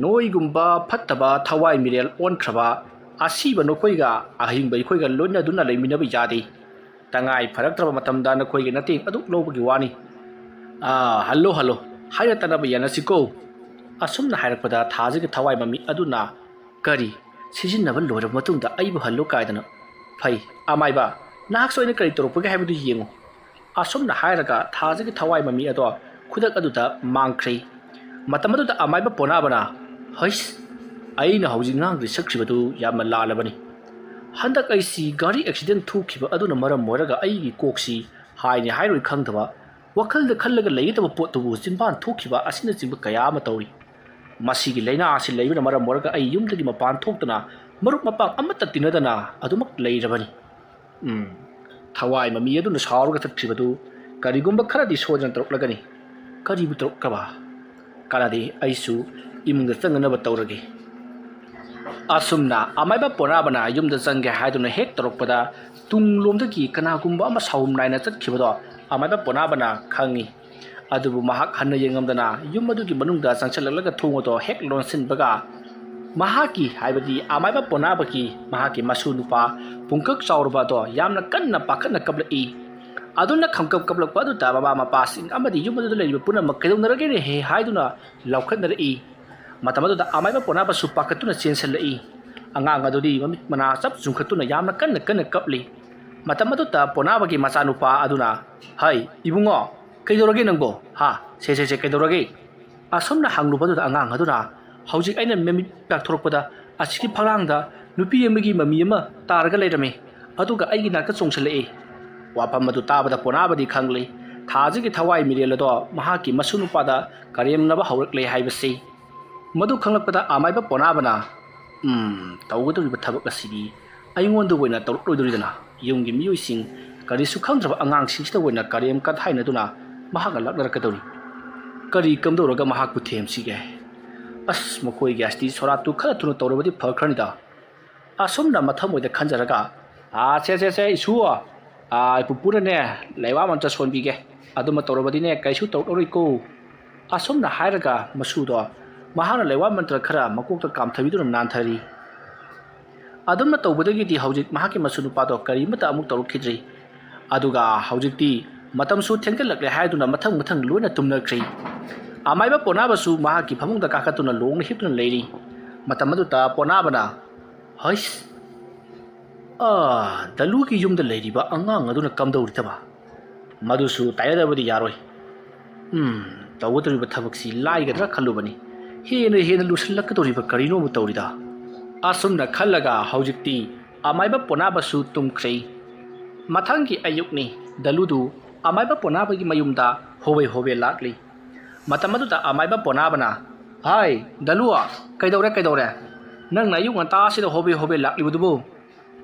ꯅꯣꯏꯒꯨꯝꯕ ꯐꯠꯇꯕ ꯊꯋꯥꯏ ꯃꯤꯔꯦꯜ ꯑꯣꯟꯈ꯭ꯔꯕ ꯑꯁꯤꯕ ꯅꯈꯣꯏꯒ ꯑꯍꯤꯡꯕ ꯑꯩꯈꯣꯏꯒ ꯂꯣꯏꯅꯗꯨꯅ ꯂꯩꯃꯤꯟꯅꯕ ꯌꯥꯗꯦ꯫ ꯇꯉꯥꯏ ꯐꯔꯛꯇ꯭ꯔꯕ ꯃꯇꯝꯗ ꯅꯈꯣꯏꯒꯤ ꯃꯇꯦꯡ ꯑꯗꯨ ꯂꯧꯕꯒꯤ ꯋꯥꯅꯤ꯫ ꯑꯥ, ꯍꯜꯂꯣ, ꯍꯜꯂꯣ, ꯍꯥꯏꯅ ꯇꯥꯟꯅꯕ ꯌꯥꯅꯁꯤꯀꯣ"꯫ ꯑꯁꯨꯝꯅ ꯍꯥꯏꯔꯛꯄꯗ ꯊꯥꯖꯒꯤ ꯊꯋꯥꯏ ꯃꯃꯤ ꯑꯗꯨꯅ, "ꯀꯔꯤ? ꯁꯤꯖꯤꯟꯅꯕ ꯂꯣꯏꯔꯕ ꯃꯇꯨꯡꯗ ꯑꯩꯕꯨ ꯍꯜꯂꯨ ꯀꯥꯏꯗꯅ? ꯐꯩ, ꯑꯃꯥꯏꯕ, ꯅꯍꯥꯛꯁꯨ ꯑꯩꯅ ꯀꯔꯤ ꯇꯧꯔꯛꯄꯒꯦ ꯍꯥꯏꯕꯗꯨ ꯌꯦꯡꯉꯨ"꯫ ꯑꯁꯨꯝꯅ ꯍꯥꯏꯔꯒ ꯊꯥꯖꯒꯤ ꯊꯋꯥꯏ ꯃꯃꯤ ꯑꯗꯣ ꯈꯨꯗꯛ ꯑꯗꯨꯗ ꯃꯥꯡꯈ꯭ꯔꯦ꯫ ꯃꯇꯝ ꯑꯗꯨꯗ ꯑꯃꯥꯏꯕ ꯄꯣꯅꯥꯕꯅ, "ꯍꯩꯁ, ꯑꯩꯅ ꯍꯧꯖꯤꯛ ꯉꯥꯡꯗ꯭ꯔꯤ ꯁꯛꯈ꯭ꯔꯤꯕꯗꯨ ꯌꯥꯝꯅ ꯂꯥꯜꯂꯕꯅꯤ꯫ ꯍꯟꯗꯛ ꯑꯩꯁꯤ ꯒꯥꯔꯤ ꯑꯦꯛꯁꯤꯗꯦꯟ ꯊꯣꯛꯈꯤꯕ ꯑꯗꯨꯅ ꯃꯔꯝ ꯑꯣꯏꯔꯒ ꯑꯩꯒꯤ ꯀꯣꯛꯁꯤ ꯍꯥꯏꯅꯤ ꯍꯥꯏꯔꯣꯏ ꯈꯪꯗꯕ, ꯋꯥꯈꯜꯗ ꯈꯜꯂꯒ ꯂꯩꯒꯗꯕ ꯄꯣꯠꯇꯨꯕꯨ ꯆꯤꯟꯕꯥꯟ ꯊꯣꯛꯈꯤꯕ ꯑꯁꯤꯅꯆꯤꯡꯕ ꯀꯌꯥ ꯑꯃ ꯇꯧꯔꯤ꯫ ꯃꯁꯤꯒꯤ ꯂꯥꯏꯅꯥ ꯑꯁꯤ ꯂꯩꯕꯅ ꯃꯔꯝ ꯑꯣꯏꯔꯒ ꯑꯩ ꯌꯨꯝꯗꯒꯤ ꯃꯄꯥꯟ ꯊꯣꯛꯇꯅ ꯃꯔꯨꯞ ꯃꯄꯥꯡ ꯑꯃꯠꯇ ꯇꯤꯟꯅꯗꯅ ꯑꯗꯨꯃꯛ ꯂꯩꯔꯕꯅꯤ"꯫ ꯎꯝ, ꯊꯋꯥꯏ ꯃꯃꯤ ꯑꯗꯨꯅ ꯁꯥꯎꯔꯒ ꯆꯠꯈꯤꯕꯗꯨ ꯀꯔꯤꯒꯨꯝꯕ ꯈꯔꯗꯤ ꯁꯣꯏꯗꯅ ꯇꯧꯔꯛꯂꯒꯅꯤ꯫ ꯀꯔꯤꯕꯨ ꯇꯧꯔꯛꯈ꯭ꯔꯕ? ꯀꯥꯟꯅꯗꯦ, ꯑꯩꯁꯨ ꯏꯃꯨꯡꯗ ꯆꯪꯅꯅꯕ ꯇꯧꯔꯒꯦ꯫ ꯑꯁꯨꯝꯅ ꯑꯃꯥꯏꯕ ꯄꯣꯅꯥꯕꯅ ꯌꯨꯝꯗ ꯆꯪꯒꯦ ꯍꯥꯏꯗꯨꯅ ꯍꯦꯛ ꯇꯧꯔꯛꯄꯗ, ꯇꯨꯡꯂꯣꯝꯗꯒꯤ ꯀꯅꯥꯒꯨꯝꯕ ꯑꯃ ꯁꯥꯎꯔꯨꯝ ꯅꯥꯏꯅ ꯆꯠꯈꯤꯕꯗꯣ ꯑꯃꯥꯏꯕ ꯄꯣꯅꯥꯕꯅ ꯈꯪꯏ꯫ ꯑꯗꯨꯕꯨ ꯃꯍꯥꯛ ꯍꯟꯅ ꯌꯦꯡꯉꯝꯗꯅ ꯌꯨꯝ ꯑꯗꯨꯒꯤ ꯃꯅꯨꯡꯗ ꯆꯪꯁꯤꯜꯂꯛꯂꯒ ꯊꯣꯡ ꯑꯗꯨ ꯍꯦꯛ ꯂꯣꯟꯁꯤꯟꯕꯒ, ꯃꯍꯥꯛꯀꯤ, ꯍꯥꯏꯕꯗꯤ ꯑꯃꯥꯏꯕ ꯄꯣꯅꯥꯕꯒꯤ, ꯃꯍꯥꯛꯀꯤ ꯃꯁꯨ ꯅꯨꯄꯥ ꯄꯨꯡꯀꯛ ꯆꯥꯎꯔꯕ ꯑꯗꯣ ꯌꯥꯝꯅ ꯀꯟꯅ ꯄꯥꯈꯠꯅ ꯀꯞꯂꯛꯏ꯫ ꯑꯗꯨꯅ ꯈꯪꯀꯞ ꯀꯞꯂꯛꯄ ꯑꯗꯨꯗ ꯃꯃꯥ ꯃꯄꯥꯁꯤꯡ ꯑꯃꯗꯤ ꯌꯨꯝ ꯑꯗꯨꯗ ꯂꯩꯔꯤꯕ ꯄꯨꯝꯅꯃꯛ "ꯀꯩꯗꯧꯅꯔꯒꯦꯅꯦꯍꯦ?" ꯍꯥꯏꯗꯨꯅ ꯂꯥꯎꯈꯠꯅꯔꯛꯏ꯫ ꯃꯇꯝ ꯑꯗꯨꯗ ꯑꯃꯥꯏꯕ ꯄꯣꯅꯥꯕꯁꯨ ꯄꯥꯈꯠꯇꯨꯅ ꯆꯦꯟꯁꯤꯜꯂꯛꯏ꯫ ꯑꯉꯥꯡ ꯑꯗꯨꯗꯤ ꯃꯃꯤꯠ ꯃꯅꯥ ꯆꯞ ꯆꯨꯡꯈꯠꯇꯨꯅ ꯌꯥꯝꯅ ꯀꯟꯅ ꯀꯟꯅ ꯀꯞꯂꯤ꯫ ꯃꯇꯝ ꯑꯗꯨꯗ ꯄꯣꯅꯥꯕꯒꯤ ꯃꯆꯥꯅꯨꯄꯥ ꯑꯗꯨꯅ, "ꯍꯩ, ꯏꯕꯨꯡꯉꯣ, ꯀꯩꯗꯧꯔꯒꯦ ꯅꯪꯕꯣ? ꯍꯥ? ꯁꯦ, ꯁꯦ, ꯁꯦ, ꯀꯩꯗꯧꯔꯒꯦ?" ꯑꯁꯨꯝꯅ ꯍꯪꯂꯨꯕꯗꯨꯗ ꯑꯉꯥꯡ ꯑꯗꯨꯅ, "ꯍꯧꯖꯤꯛ ꯑꯩꯅ ꯃꯃꯤꯠ ꯄꯥꯛꯊꯣꯔꯛꯄꯗ ꯑꯁꯤꯒꯤ ꯐꯛꯂꯥꯡꯗ ꯅꯨꯄꯤ ꯑꯃꯒꯤ ꯃꯃꯤ ꯑꯃ ꯇꯥꯔꯒ ꯂꯩꯔꯝꯃꯤ꯫ ꯑꯗꯨꯒ ꯑꯩꯒꯤ ꯅꯥꯛꯇ ꯆꯣꯡꯁꯤꯜꯂꯛꯏ꯫ ꯋꯥꯐꯝ ꯑꯗꯨ ꯇꯥꯕꯗ ꯄꯣꯅꯥꯕꯗꯤ ꯈꯪꯂꯤ꯫ ꯊꯥꯖꯒꯤ ꯊꯋꯥꯏ ꯃꯤꯔꯦꯜ ꯑꯗꯣ ꯃꯍꯥꯛꯀꯤ ꯃꯁꯨ ꯅꯨꯄꯥꯗ ꯀꯔꯦꯝꯅꯕ ꯍꯧꯔꯛꯂꯦ ꯍꯥꯏꯕꯁꯤ꯫ ꯃꯗꯨ ꯈꯪꯂꯛꯄꯗ ꯑꯃꯥꯏꯕ ꯄꯣꯅꯥꯕꯅ, "ꯎꯝ, ꯇꯧꯒꯗꯧꯔꯤꯕ ꯊꯕꯛ ꯑꯁꯤꯗꯤ ꯑꯩꯉꯣꯟꯗ ꯑꯣꯏꯅ ꯇꯧꯔꯛꯂꯣꯏꯗꯣꯔꯤꯗꯅ? ꯌꯨꯝꯒꯤ ꯃꯤꯑꯣꯏꯁꯤꯡ, ꯀꯔꯤꯁꯨ ꯈꯪꯗ꯭ꯔꯕ ꯑꯉꯥꯡꯁꯤꯡꯁꯤꯗ ꯑꯣꯏꯅ ꯀꯔꯦꯝ ꯀꯊꯥꯏꯅꯗꯨꯅ ꯃꯍꯥꯛꯅ ꯂꯥꯛꯅꯔꯛꯀꯗꯧꯔꯤ꯫ ꯀꯔꯤ ꯀꯝꯗꯧꯔꯒ ꯃꯍꯥꯛꯄꯨ ꯊꯦꯝꯁꯤꯒꯦ? ꯑꯁ, ꯃꯈꯣꯏꯒꯤ ꯑꯁꯤꯗꯤ ꯁꯣꯔꯥꯠꯇꯨ ꯈꯔ ꯊꯨꯅ ꯇꯧꯔꯕꯗꯤ ꯐꯈ꯭ꯔꯅꯤꯗ"꯫ ꯑꯁꯨꯝꯅ ꯃꯊꯃꯣꯏꯗ ꯈꯟꯖꯔꯒ, "ꯑꯥ, ꯁꯦ, ꯁꯦ, ꯁꯦ, ꯏꯁꯨ, ꯑꯥ, ꯄꯨꯄꯨꯅꯅꯦ, ꯂꯩꯋꯥ ꯃꯟꯇ꯭ꯔ ꯁꯣꯟꯕꯤꯒꯦ꯫ ꯑꯗꯨꯃ ꯇꯧꯔꯕꯗꯤꯅꯦ, ꯀꯩꯁꯨ ꯇꯧꯔꯛꯂꯔꯣꯏꯀꯣ"꯫ ꯑꯁꯨꯝꯅ ꯍꯥꯏꯔꯒ ꯃꯁꯨꯗꯣ ꯃꯍꯥꯛꯅ ꯂꯩꯋꯥ ꯃꯟꯇ꯭ꯔ ꯈꯔ ꯃꯀꯣꯛꯇ ꯀꯥꯝꯊꯕꯤꯗꯨꯅ ꯅꯥꯟꯊꯔꯤ꯫ ꯑꯗꯨꯝꯅ ꯇꯧꯕꯗꯒꯤꯗꯤ ꯍꯧꯖꯤꯛ ꯃꯍꯥꯛꯀꯤ ꯃꯁꯨ ꯅꯨꯄꯥꯗꯣ ꯀꯔꯤꯃꯠꯇ ꯑꯃꯨꯛ ꯇꯧꯔꯛꯈꯤꯗ꯭ꯔꯤ꯫ ꯑꯗꯨꯒ ꯍꯧꯖꯤꯛꯇꯤ ꯃꯇꯝꯁꯨ ꯊꯦꯡꯖꯤꯜꯂꯛꯂꯦ ꯍꯥꯏꯗꯨꯅ ꯃꯊꯪ ꯃꯊꯪ ꯂꯣꯏꯅ ꯇꯨꯝꯅꯈ꯭ꯔꯤ꯫ ꯑꯃꯥꯏꯕ ꯄꯣꯅꯥꯕꯁꯨ ꯃꯍꯥꯛꯀꯤ ꯐꯃꯨꯡꯗ ꯀꯥꯈꯠꯇꯨꯅ ꯂꯣꯡꯅ ꯍꯤꯞꯇꯨꯅ ꯂꯩꯔꯤ꯫ ꯃꯇꯝ ꯑꯗꯨꯗ ꯄꯣꯅꯥꯕꯅ, "ꯍꯩꯁ, ꯑꯥ, ꯗꯂꯨꯒꯤ ꯌꯨꯝꯗ ꯂꯩꯔꯤꯕ ꯑꯉꯥꯡ ꯑꯗꯨꯅ ꯀꯝꯗꯧꯔꯤꯗꯕ? ꯃꯗꯨꯁꯨ ꯇꯥꯏꯅꯗꯕꯗꯤ ꯌꯥꯔꯣꯏ꯫ ꯎꯝ, ꯇꯧꯒꯗꯧꯔꯤꯕ ꯊꯕꯛꯁꯤ ꯂꯥꯏꯒꯗ꯭ꯔꯥ ꯈꯜꯂꯨꯕꯅꯤ꯫ ꯍꯦꯟꯅ ꯍꯦꯟꯅ ꯂꯨꯁꯜꯂꯛꯀꯗꯧꯔꯤꯕ ꯀꯔꯤꯅꯣ ꯑꯃ ꯇꯧꯔꯤꯗ"꯫ ꯑꯁꯨꯝꯅ ꯈꯜꯂꯒ ꯍꯧꯖꯤꯛꯇꯤ ꯑꯃꯥꯏꯕ ꯄꯣꯅꯥꯕꯁꯨ ꯇꯨꯝꯈ꯭ꯔꯦ꯫ ꯃꯊꯪꯒꯤ ꯑꯌꯨꯛꯅꯤ꯫ ꯗꯂꯨꯗꯨ ꯑꯃꯥꯏꯕ ꯄꯣꯅꯥꯕꯒꯤ ꯃꯌꯨꯝꯗ ꯍꯣꯕꯦ ꯍꯣꯕꯦ ꯂꯥꯛꯂꯤ꯫ ꯃꯇꯝ ꯑꯗꯨꯗ ꯑꯃꯥꯏꯕ ꯄꯣꯅꯥꯕꯅ, "ꯍꯥꯏ, ꯗꯂꯨ, ꯀꯩꯗꯧꯔꯦ, ꯀꯩꯗꯧꯔꯦ? ꯅꯪꯅ ꯑꯌꯨꯛ ꯉꯟꯇꯥꯁꯤꯗ ꯍꯣꯕꯦ ꯍꯣꯕꯦ ꯂꯥꯛꯂꯤꯕꯗꯨꯕꯨ?"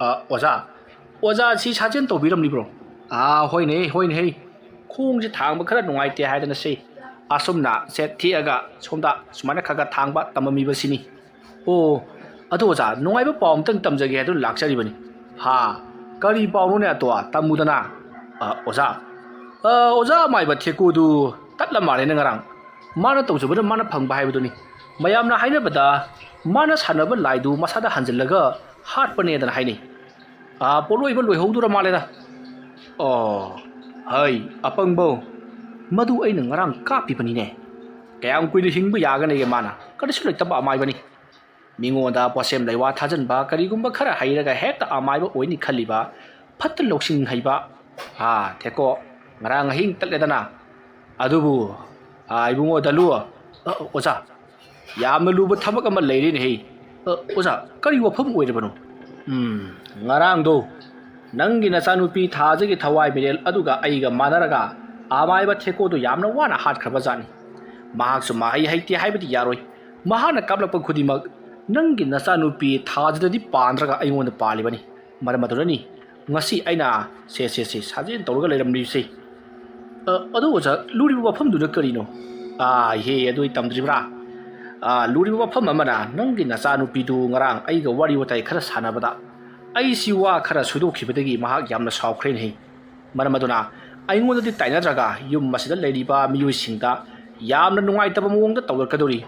"ꯑ, ꯑꯣꯖꯥ, ꯑꯣꯖꯥ ꯁꯤ ꯁꯥꯖꯦꯟ ꯇꯧꯕꯤꯔꯝꯂꯤꯕ꯭ꯔꯣ?" "ꯑꯥ, ꯍꯣꯏꯅꯦ, ꯍꯣꯏꯅꯦ, ꯍꯩ, ꯈꯣꯡꯁꯦ ꯊꯥꯡꯕ ꯈꯔ ꯅꯨꯡꯉꯥꯏꯇꯦ ꯍꯥꯏꯗꯅ ꯁꯤ ꯑꯁꯨꯝꯅ ꯁꯦꯠ ꯊꯦꯛꯑꯒ ꯁꯣꯝꯗ ꯁꯨꯃꯥꯏꯅ ꯈꯔ ꯈꯔ ꯊꯥꯡꯕ ꯇꯝꯃꯝꯃꯤꯕꯁꯤꯅꯤ"꯫ "ꯑꯣ, ꯑꯗꯣ ꯑꯣꯖꯥ, ꯅꯨꯡꯉꯥꯏꯕ ꯄꯥꯎ ꯑꯝꯇꯪ ꯇꯝꯖꯒꯦ ꯍꯥꯏꯗꯨꯅ ꯂꯥꯛꯆꯔꯤꯕꯅꯤ"꯫ "ꯍꯥ, ꯀꯔꯤ ꯄꯥꯎꯅꯣꯅꯦ ꯑꯇꯣ? ꯇꯝꯃꯨꯗꯅ"꯫ "ꯑ, ꯑꯣꯖꯥ, ꯑ, ꯑꯣꯖꯥ ꯑꯃꯥꯏꯕ ꯊꯦꯀꯨꯗꯨ ꯇꯠꯂ ꯃꯥꯜꯂꯦꯅꯦ ꯉꯔꯥꯡ꯫ ꯃꯥꯅ ꯇꯧꯖꯕꯅ ꯃꯥꯅ ꯐꯪꯕ ꯍꯥꯏꯕꯗꯨꯅꯤ꯫ ꯃꯌꯥꯝꯅ ꯍꯥꯏꯅꯕꯗ ꯃꯥꯅ ꯁꯥꯟꯅꯕ ꯂꯥꯏꯗꯨ ꯃꯁꯥꯗ ꯍꯟꯖꯤꯜꯂꯒ ꯍꯥꯠꯄꯅꯦꯗꯅ ꯍꯥꯏꯅꯩ꯫ ꯑꯥ, ꯄꯣꯠꯂꯣꯏꯕ ꯂꯣꯏꯍꯧꯗꯣꯔ ꯃꯥꯜꯂꯦꯗ"꯫ "ꯑꯣ, ꯍꯩ, ꯑꯄꯪꯕꯧ, ꯃꯗꯨ ꯑꯩꯅ ꯉꯔꯥꯡ ꯀꯥꯞꯄꯤꯕꯅꯤꯅꯦ꯫ ꯀꯌꯥꯝ ꯀꯨꯏꯅ ꯍꯤꯡꯕ ꯌꯥꯒꯅꯤꯒꯦ ꯃꯥꯅ? ꯀꯔꯤꯁꯨ ꯂꯩꯇꯕ ꯑꯃꯥꯏꯕꯅꯤ꯫ ꯃꯤꯉꯣꯟꯗ ꯄꯣꯠꯁꯦꯝ ꯂꯩꯋꯥ ꯊꯥꯖꯟꯕ, ꯀꯔꯤꯒꯨꯝꯕ ꯈꯔ ꯍꯩꯔꯒ ꯍꯦꯛꯇ ꯑꯃꯥꯏꯕ ꯑꯣꯏꯅꯤ ꯈꯜꯂꯤꯕ, ꯐꯠꯇ ꯂꯧꯁꯤꯡ ꯍꯩꯕ꯫ ꯑꯥ, ꯊꯦꯀꯣ, ꯉꯔꯥꯡ ꯑꯍꯤꯡ ꯇꯠꯂꯦꯗꯅ꯫ ꯑꯗꯨꯕꯨ, ꯑꯥ, ꯏꯕꯨꯡꯉꯣ ꯗꯂꯨ, ꯑ, ꯑꯣꯖꯥ, ꯌꯥꯝꯅ ꯂꯨꯕ ꯊꯕꯛ ꯑꯃ ꯂꯩꯔꯦꯅꯦꯍꯦ꯫ ꯑ, ꯑꯣꯖꯥ, ꯀꯔꯤ ꯋꯥꯐꯝ ꯑꯣꯏꯔꯕꯅꯣ? ꯎꯝ, ꯉꯔꯥꯡꯗꯣ ꯅꯪꯒꯤ ꯅꯆꯥꯅꯨꯄꯤ ꯊꯥꯖꯒꯤ ꯊꯋꯥꯏ ꯃꯤꯔꯦꯜ ꯑꯗꯨꯒ ꯑꯩꯒ ꯃꯥꯟꯅꯔꯒ ꯑꯃꯥꯏꯕ ꯊꯦꯀꯣꯗꯨ ꯌꯥꯝꯅ ꯋꯥꯅ ꯍꯥꯠꯈ꯭ꯔꯕ ꯖꯥꯠꯅꯤ꯫ ꯃꯍꯥꯛꯁꯨ ꯃꯍꯩ ꯍꯩꯇꯦ ꯍꯥꯏꯕꯗꯤ ꯌꯥꯔꯣꯏ꯫ ꯃꯍꯥꯛꯅ ꯀꯥꯞꯂꯛꯄ ꯈꯨꯗꯤꯡꯃꯛ ꯅꯪꯒꯤ ꯅꯆꯥꯅꯨꯄꯤ ꯊꯥꯖꯗꯗꯤ ꯄꯥꯟꯗ꯭ꯔꯒ ꯑꯩꯉꯣꯟꯗ ꯄꯥꯜꯂꯤꯕꯅꯤ꯫ ꯃꯔꯝ ꯑꯗꯨꯅꯅꯤ ꯉꯁꯤ ꯑꯩꯅ ꯁꯦ, ꯁꯦ, ꯁꯦ ꯁꯥꯖꯦꯜ ꯇꯧꯔꯒ ꯂꯩꯔꯝꯂꯤꯕꯁꯦ꯫ ꯑ, ꯑꯗꯨ ꯑꯣꯖꯥ, ꯂꯨꯔꯤꯕ ꯋꯥꯐꯝꯗꯨꯅ ꯀꯔꯤꯅꯣ? ꯑꯥ, ꯏꯍꯦ, ꯑꯗꯨ ꯑꯩ ꯇꯝꯗ꯭ꯔꯤꯕ꯭ꯔꯥ? ꯑꯥ, ꯂꯨꯔꯤꯕ ꯋꯥꯐꯝ ꯑꯃꯅ ꯅꯪꯒꯤ ꯅꯆꯥꯅꯨꯄꯤꯗꯨ ꯉꯔꯥꯡ ꯑꯩꯒ ꯋꯥꯔꯤ ꯋꯥꯇꯥꯏ ꯈꯔ ꯁꯥꯟꯅꯕꯗ ꯑꯩꯁꯤ ꯋꯥ ꯈꯔ ꯁꯣꯏꯗꯣꯛꯈꯤꯕꯗꯒꯤ ꯃꯍꯥꯛ ꯌꯥꯝꯅ ꯁꯥꯎꯈ꯭ꯔꯦꯅꯦꯍꯦ꯫ ꯃꯔꯝ ꯑꯗꯨꯅ ꯑꯩꯉꯣꯟꯗꯗꯤ ꯇꯥꯏꯅꯗ꯭ꯔꯒ ꯌꯨꯝ ꯑꯁꯤꯗ ꯂꯩꯔꯤꯕ ꯃꯤꯑꯣꯏꯁꯤꯡꯗ ꯌꯥꯝꯅ ꯅꯨꯡꯉꯥꯏꯇꯕ ꯃꯑꯣꯡꯗ ꯇꯧꯔꯛꯀꯗꯧꯔꯤ꯫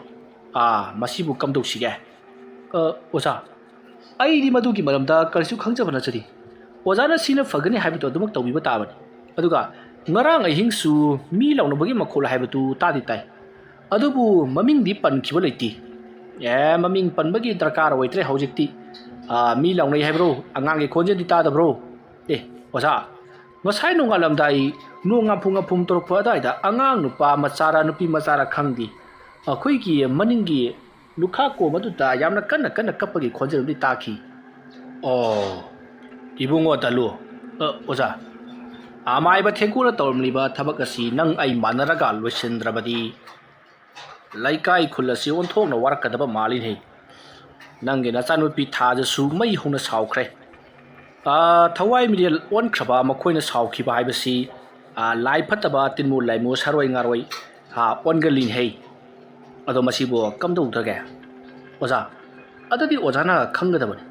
ꯑꯥ, ꯃꯁꯤꯕꯨ ꯀꯝꯗꯧꯁꯤꯒꯦ? ꯑ, ꯑꯣꯖꯥ, ꯑꯩꯗꯤ ꯃꯗꯨꯒꯤ ꯃꯔꯝꯗ ꯀꯔꯤꯁꯨ ꯈꯪꯖꯕ ꯅꯠꯆꯗꯦ꯫ ꯑꯣꯖꯥꯅ ꯁꯤꯅ ꯐꯒꯅꯤ ꯍꯥꯏꯕꯗꯨ ꯑꯗꯨꯃꯛ ꯇꯧꯕꯤꯕ ꯇꯥꯕꯅꯤ꯫ ꯑꯗꯨꯒ ꯉꯔꯥꯡ ꯑꯍꯤꯡꯁꯨ ꯃꯤ ꯂꯥꯎꯅꯕꯒꯤ ꯃꯈꯣꯜ ꯍꯥꯏꯕꯗꯨ ꯇꯥꯗꯤ ꯇꯥꯏ꯫ ꯑꯗꯨꯕꯨ ꯃꯃꯤꯡꯗꯤ ꯄꯟꯈꯤꯕ ꯂꯩꯇꯦ꯫ ꯑꯦ, ꯃꯃꯤꯡ ꯄꯟꯕꯒꯤ ꯗꯔꯀꯥꯔ ꯑꯣꯏꯗ꯭ꯔꯦ ꯍꯧꯖꯤꯛꯇꯤ꯫ ꯑꯥ, ꯃꯤ ꯂꯥꯎꯅꯩ ꯍꯥꯏꯕ꯭ꯔꯣ? ꯑꯉꯥꯡꯒꯤ ꯈꯣꯟꯖꯦꯜꯗꯤ ꯇꯥꯗꯕ꯭ꯔꯣ? ꯑꯦ, ꯑꯣꯖꯥ, ꯉꯁꯥꯏ ꯅꯣꯡꯉꯥꯜꯂꯝꯗꯥꯏ ꯅꯣꯡ ꯉꯥꯝꯐꯨ ꯉꯥꯝꯐꯨꯝ ꯇꯧꯔꯛꯄ ꯑꯗꯨꯋꯥꯏꯗ ꯑꯉꯥꯡ ꯅꯨꯄꯥ ꯃꯆꯥꯔ ꯅꯨꯄꯤ ꯃꯆꯥꯔ ꯈꯪꯗꯦ, ꯑꯩꯈꯣꯏꯒꯤ ꯃꯅꯤꯡꯒꯤ ꯂꯨꯈꯥꯛ ꯀꯣꯝ ꯑꯗꯨꯗ ꯌꯥꯝꯅ ꯀꯟꯅ ꯀꯟꯅ ꯀꯞꯄꯒꯤ ꯈꯣꯟꯖꯦꯜ ꯑꯃꯗꯤ ꯇꯥꯈꯤ꯫ ꯑꯣ, ꯏꯕꯨꯡꯉꯣ ꯗꯂꯨ꯫ ꯑ, ꯑꯣꯖꯥ, ꯑꯃꯥꯏꯕ ꯊꯦꯡꯀꯨꯅ ꯇꯧꯔꯝꯂꯤꯕ ꯊꯕꯛ ꯑꯁꯤ ꯅꯪ ꯑꯩ ꯃꯥꯟꯅꯔꯒ ꯂꯣꯏꯁꯤꯟꯗ꯭ꯔꯕꯗꯤ ꯂꯩꯀꯥꯏ ꯈꯨꯜ ꯑꯁꯤ ꯑꯣꯟꯊꯣꯛꯅ ꯋꯥꯔꯛꯀꯗꯕ ꯃꯥꯜꯂꯤꯅꯦ꯫ ꯅꯪꯒꯤ ꯅꯆꯥꯅꯨꯄꯤ ꯊꯥꯖꯁꯨ ꯃꯩ ꯍꯧꯅ ꯁꯥꯎꯈ꯭ꯔꯦ꯫ ꯑꯥ, ꯊꯋꯥꯏ ꯃꯤꯔꯦꯜ ꯑꯣꯟꯈ꯭ꯔꯕ ꯃꯈꯣꯏꯅ ꯁꯥꯎꯈꯤꯕ ꯍꯥꯏꯕꯁꯤ, ꯑꯥ, ꯂꯥꯏ ꯐꯠꯇꯕ, ꯇꯤꯟꯃꯨ ꯂꯥꯏꯃꯨ, ꯁꯥꯔꯣꯏ ꯉꯥꯔꯣꯏ, ꯑꯥ, ꯑꯣꯟꯒꯜꯂꯤꯅꯦꯍꯦ꯫ ꯑꯗꯣ ꯃꯁꯤꯕꯨ ꯀꯝꯗꯧꯗ꯭ꯔꯒꯦ? ꯑꯣꯖꯥ, ꯑꯗꯨꯗꯤ ꯑꯣꯖꯥꯅ ꯈꯪꯒꯗꯕꯅꯤ,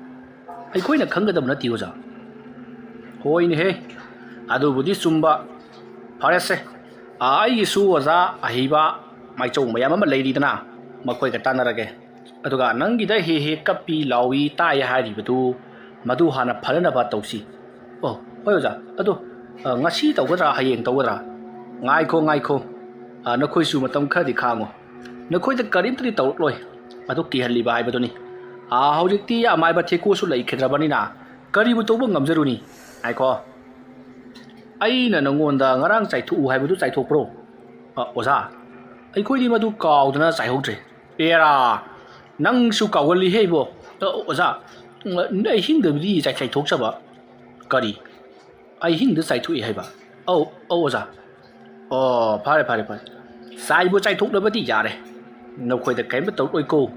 ꯑꯩꯈꯣꯏꯅ ꯈꯪꯒꯗꯕ ꯅꯠꯇꯦ ꯑꯣꯖꯥ꯫ ꯍꯣꯏꯅꯦꯍꯦ, ꯑꯗꯨꯕꯨꯗꯤ ꯆꯨꯝꯕ꯫ ꯐꯔꯦꯁꯦ, ꯑꯥ, ꯑꯩꯒꯤꯁꯨ ꯑꯣꯖꯥ ꯑꯍꯩꯕ ꯃꯥꯏꯆꯧ ꯃꯌꯥꯝ ꯑꯃ ꯂꯩꯔꯤꯗꯅ, ꯃꯈꯣꯏꯒ ꯇꯥꯟꯅꯔꯒꯦ꯫ ꯑꯗꯨꯒ ꯅꯪꯒꯤꯗ ꯍꯦꯛ ꯍꯦꯛ ꯀꯞꯄꯤ ꯂꯥꯎꯏ ꯇꯥꯏ ꯍꯥꯏꯔꯤꯕꯗꯨ, ꯃꯗꯨ ꯍꯥꯟꯅ ꯐꯅꯅꯕ ꯇꯧꯁꯤ꯫ ꯑꯣ, ꯍꯣꯏ ꯑꯣꯖꯥ, ꯑꯗꯣ, ꯑ, ꯉꯁꯤ ꯇꯧꯒꯗ꯭ꯔꯥ, ꯍꯌꯦꯡ ꯇꯧꯒꯗ꯭ꯔꯥ? ꯉꯥꯏꯈꯣ, ꯉꯥꯏꯈꯣ꯫ ꯑ, ꯅꯈꯣꯏꯁꯨ ꯃꯇꯝ ꯈꯔꯗꯤ ꯈꯥꯡꯉꯨ꯫ ꯅꯈꯣꯏꯗ ꯀꯔꯤꯝꯇꯗꯤ ꯇꯧꯔꯛꯂꯣꯏ꯫ ꯑꯗꯨ ꯀꯤꯍꯜꯂꯤꯕ ꯍꯥꯏꯕꯗꯨꯅꯤ꯫ ꯑ, ꯍꯧꯖꯤꯛꯇꯤ ꯑꯃꯥꯏꯕ ꯊꯦꯀꯨꯁꯨ ꯂꯩꯈꯤꯗ꯭ꯔꯕꯅꯤꯅ ꯀꯔꯤꯕꯨ ꯇꯧꯕ ꯉꯝꯖꯔꯨꯅꯤ? ꯉꯥꯏꯈꯣ꯫ ꯑꯩꯅ ꯅꯉꯣꯟꯗ ꯉꯔꯥꯡ ꯆꯥꯏꯊꯣꯛꯎ ꯍꯥꯏꯕꯗꯨ ꯆꯥꯏꯊꯣꯛꯄ꯭ꯔꯣ? ꯑ, ꯑꯣꯖꯥ, ꯑꯩꯈꯣꯏꯗꯤ ꯃꯗꯨ ꯀꯥꯎꯗꯅ ꯆꯥꯏꯍꯧꯗ꯭ꯔꯦ꯫ ꯑꯦꯔꯥ! ꯅꯪꯁꯨ ꯀꯥꯎꯒꯜꯂꯤꯍꯦ ꯏꯕꯣ꯫ ꯑ, ꯑꯣꯖꯥ, ꯑ, ꯑꯍꯤꯡꯗꯕꯨꯗꯤ ꯆꯥꯏ-, ꯆꯥꯏꯊꯣꯛꯆꯕ꯫ ꯀꯔꯤ? ꯑꯍꯤꯡꯗ ꯆꯥꯏꯊꯣꯛꯏ ꯍꯥꯏꯕ? ꯑꯧ, ꯑꯧ, ꯑꯣꯖꯥ꯫ ꯑꯣ, ꯐꯔꯦ, ꯐꯔꯦ, ꯐꯔꯦ꯫ ꯆꯥꯏꯕꯨ ꯆꯥꯏꯊꯣꯛꯂꯕꯗꯤ ꯌꯥꯔꯦ꯫ ꯅꯈꯣꯏꯗ ꯀꯔꯤꯝꯇ ꯇꯧꯔꯛꯂꯣꯏꯀꯣ꯫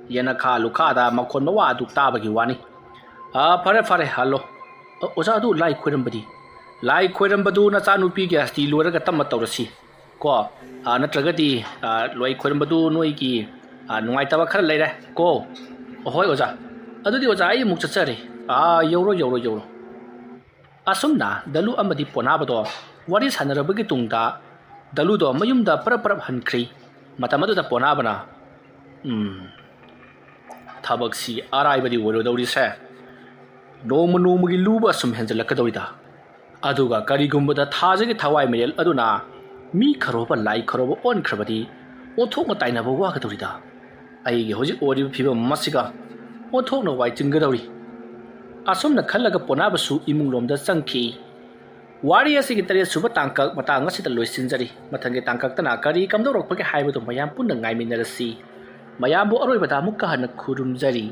ꯌꯦꯅꯈꯥ ꯂꯨꯈꯥꯗ ꯃꯈꯣꯟ ꯃꯋꯥ ꯑꯗꯨ ꯇꯥꯕꯒꯤ ꯋꯥꯅꯤ꯫ ꯑꯥ, ꯐꯔꯦ, ꯐꯔꯦ, ꯍꯜꯂꯣ꯫ ꯑ, ꯑꯣꯖꯥ, ꯑꯗꯨ ꯂꯥꯏ ꯈꯣꯏꯔꯝꯕꯗꯤ? ꯂꯥꯏ ꯈꯣꯏꯔꯝꯕꯗꯨ ꯅꯆꯥꯅꯨꯄꯤꯒꯤ ꯑꯁꯇꯤ ꯂꯣꯏꯔꯒ ꯇꯞꯅ ꯇꯧꯔꯁꯤ꯫ ꯀꯣ, ꯑ, ꯅꯠꯇ꯭ꯔꯒꯗꯤ, ꯑ, ꯂꯥꯏ ꯈꯣꯏꯔꯝꯕꯗꯨ ꯅꯣꯏꯒꯤ, ꯑ, ꯅꯨꯡꯉꯥꯏꯇꯕ ꯈꯔ ꯂꯩꯔꯦ ꯀꯣ꯫ ꯑꯍꯣꯏ ꯑꯣꯖꯥ, ꯑꯗꯨꯗꯤ ꯑꯣꯖꯥ ꯑꯩ ꯑꯃꯨꯛ ꯆꯠꯆꯔꯦ꯫ ꯑꯥ, ꯌꯧꯔꯣ, ꯌꯧꯔꯣ, ꯌꯧꯔꯣ꯫ ꯑꯁꯨꯝꯅ ꯗꯂꯨ ꯑꯃꯗꯤ ꯄꯣꯅꯥꯕꯗꯣ ꯋꯥꯔꯤ ꯁꯥꯟꯅꯔꯕꯒꯤ ꯇꯨꯡꯗ ꯗꯂꯨꯗꯣ ꯃꯌꯨꯝꯗ ꯄꯔꯞ ꯄꯔꯞ ꯍꯟꯈ꯭ꯔꯤ꯫ ꯃꯇꯝ ꯑꯗꯨꯗ ꯄꯣꯅꯥꯕꯅ, "ꯎꯝ, ꯊꯕꯛꯁꯤ ꯑꯔꯥꯏꯕꯗꯤ ꯑꯣꯏꯔꯣꯏꯗꯧꯔꯤꯁꯦ꯫ ꯅꯣꯡꯃ ꯅꯣꯡꯃꯒꯤ ꯂꯨꯕ ꯑꯁꯨꯝ ꯍꯦꯟꯖꯜꯂꯛꯀꯗꯧꯔꯤꯗ꯫ ꯑꯗꯨꯒ ꯀꯔꯤꯒꯨꯝꯕꯗ ꯊꯥꯖꯒꯤ ꯊꯋꯥꯏ ꯃꯔꯦꯜ ꯑꯗꯨꯅ ꯃꯤ ꯈꯔꯣꯕ ꯂꯥꯏ ꯈꯔꯣꯕ ꯑꯣꯟꯈ꯭ꯔꯕꯗꯤ ꯑꯣꯟꯊꯣꯛꯅ ꯇꯥꯏꯅꯕ ꯋꯥꯒꯗꯧꯔꯤꯗ꯫ ꯑꯩꯒꯤ ꯍꯧꯖꯤꯛ ꯑꯣꯏꯔꯤꯕ ꯐꯤꯕꯝ ꯑꯁꯤꯒ ꯑꯣꯟꯊꯣꯛꯅ ꯋꯥꯏ ꯆꯤꯟꯒꯗꯧꯔꯤ꯫" ꯑꯁꯨꯝꯅ ꯈꯜꯂꯒ ꯄꯣꯅꯥꯕꯁꯨ ꯏꯃꯨꯡꯂꯣꯝꯗ ꯆꯪꯈꯤ꯫ ꯋꯥꯔꯤ ꯑꯁꯤꯒꯤ ꯇꯔꯦꯠ ꯁꯨꯕ ꯇꯥꯡꯀꯛ ꯃꯇꯥꯡ ꯑꯁꯤꯗ ꯂꯣꯏꯁꯤꯟꯖꯔꯤ꯫ ꯃꯊꯪꯒꯤ ꯇꯥꯡꯀꯛꯇꯅ ꯀꯔꯤ ꯀꯝꯗꯧꯔꯛꯄꯒꯦ ꯍꯥꯏꯕꯗꯨ ꯃꯌꯥꯝ ꯄꯨꯟꯅ ꯉꯥꯏꯃꯤꯟꯅꯔꯁꯤ꯫ ꯃꯌꯥꯝꯕꯨ ꯑꯔꯣꯏꯕꯗ ꯑꯃꯨꯛꯀ ꯍꯟꯅ ꯈꯨꯔꯨꯝꯖꯔꯤ꯫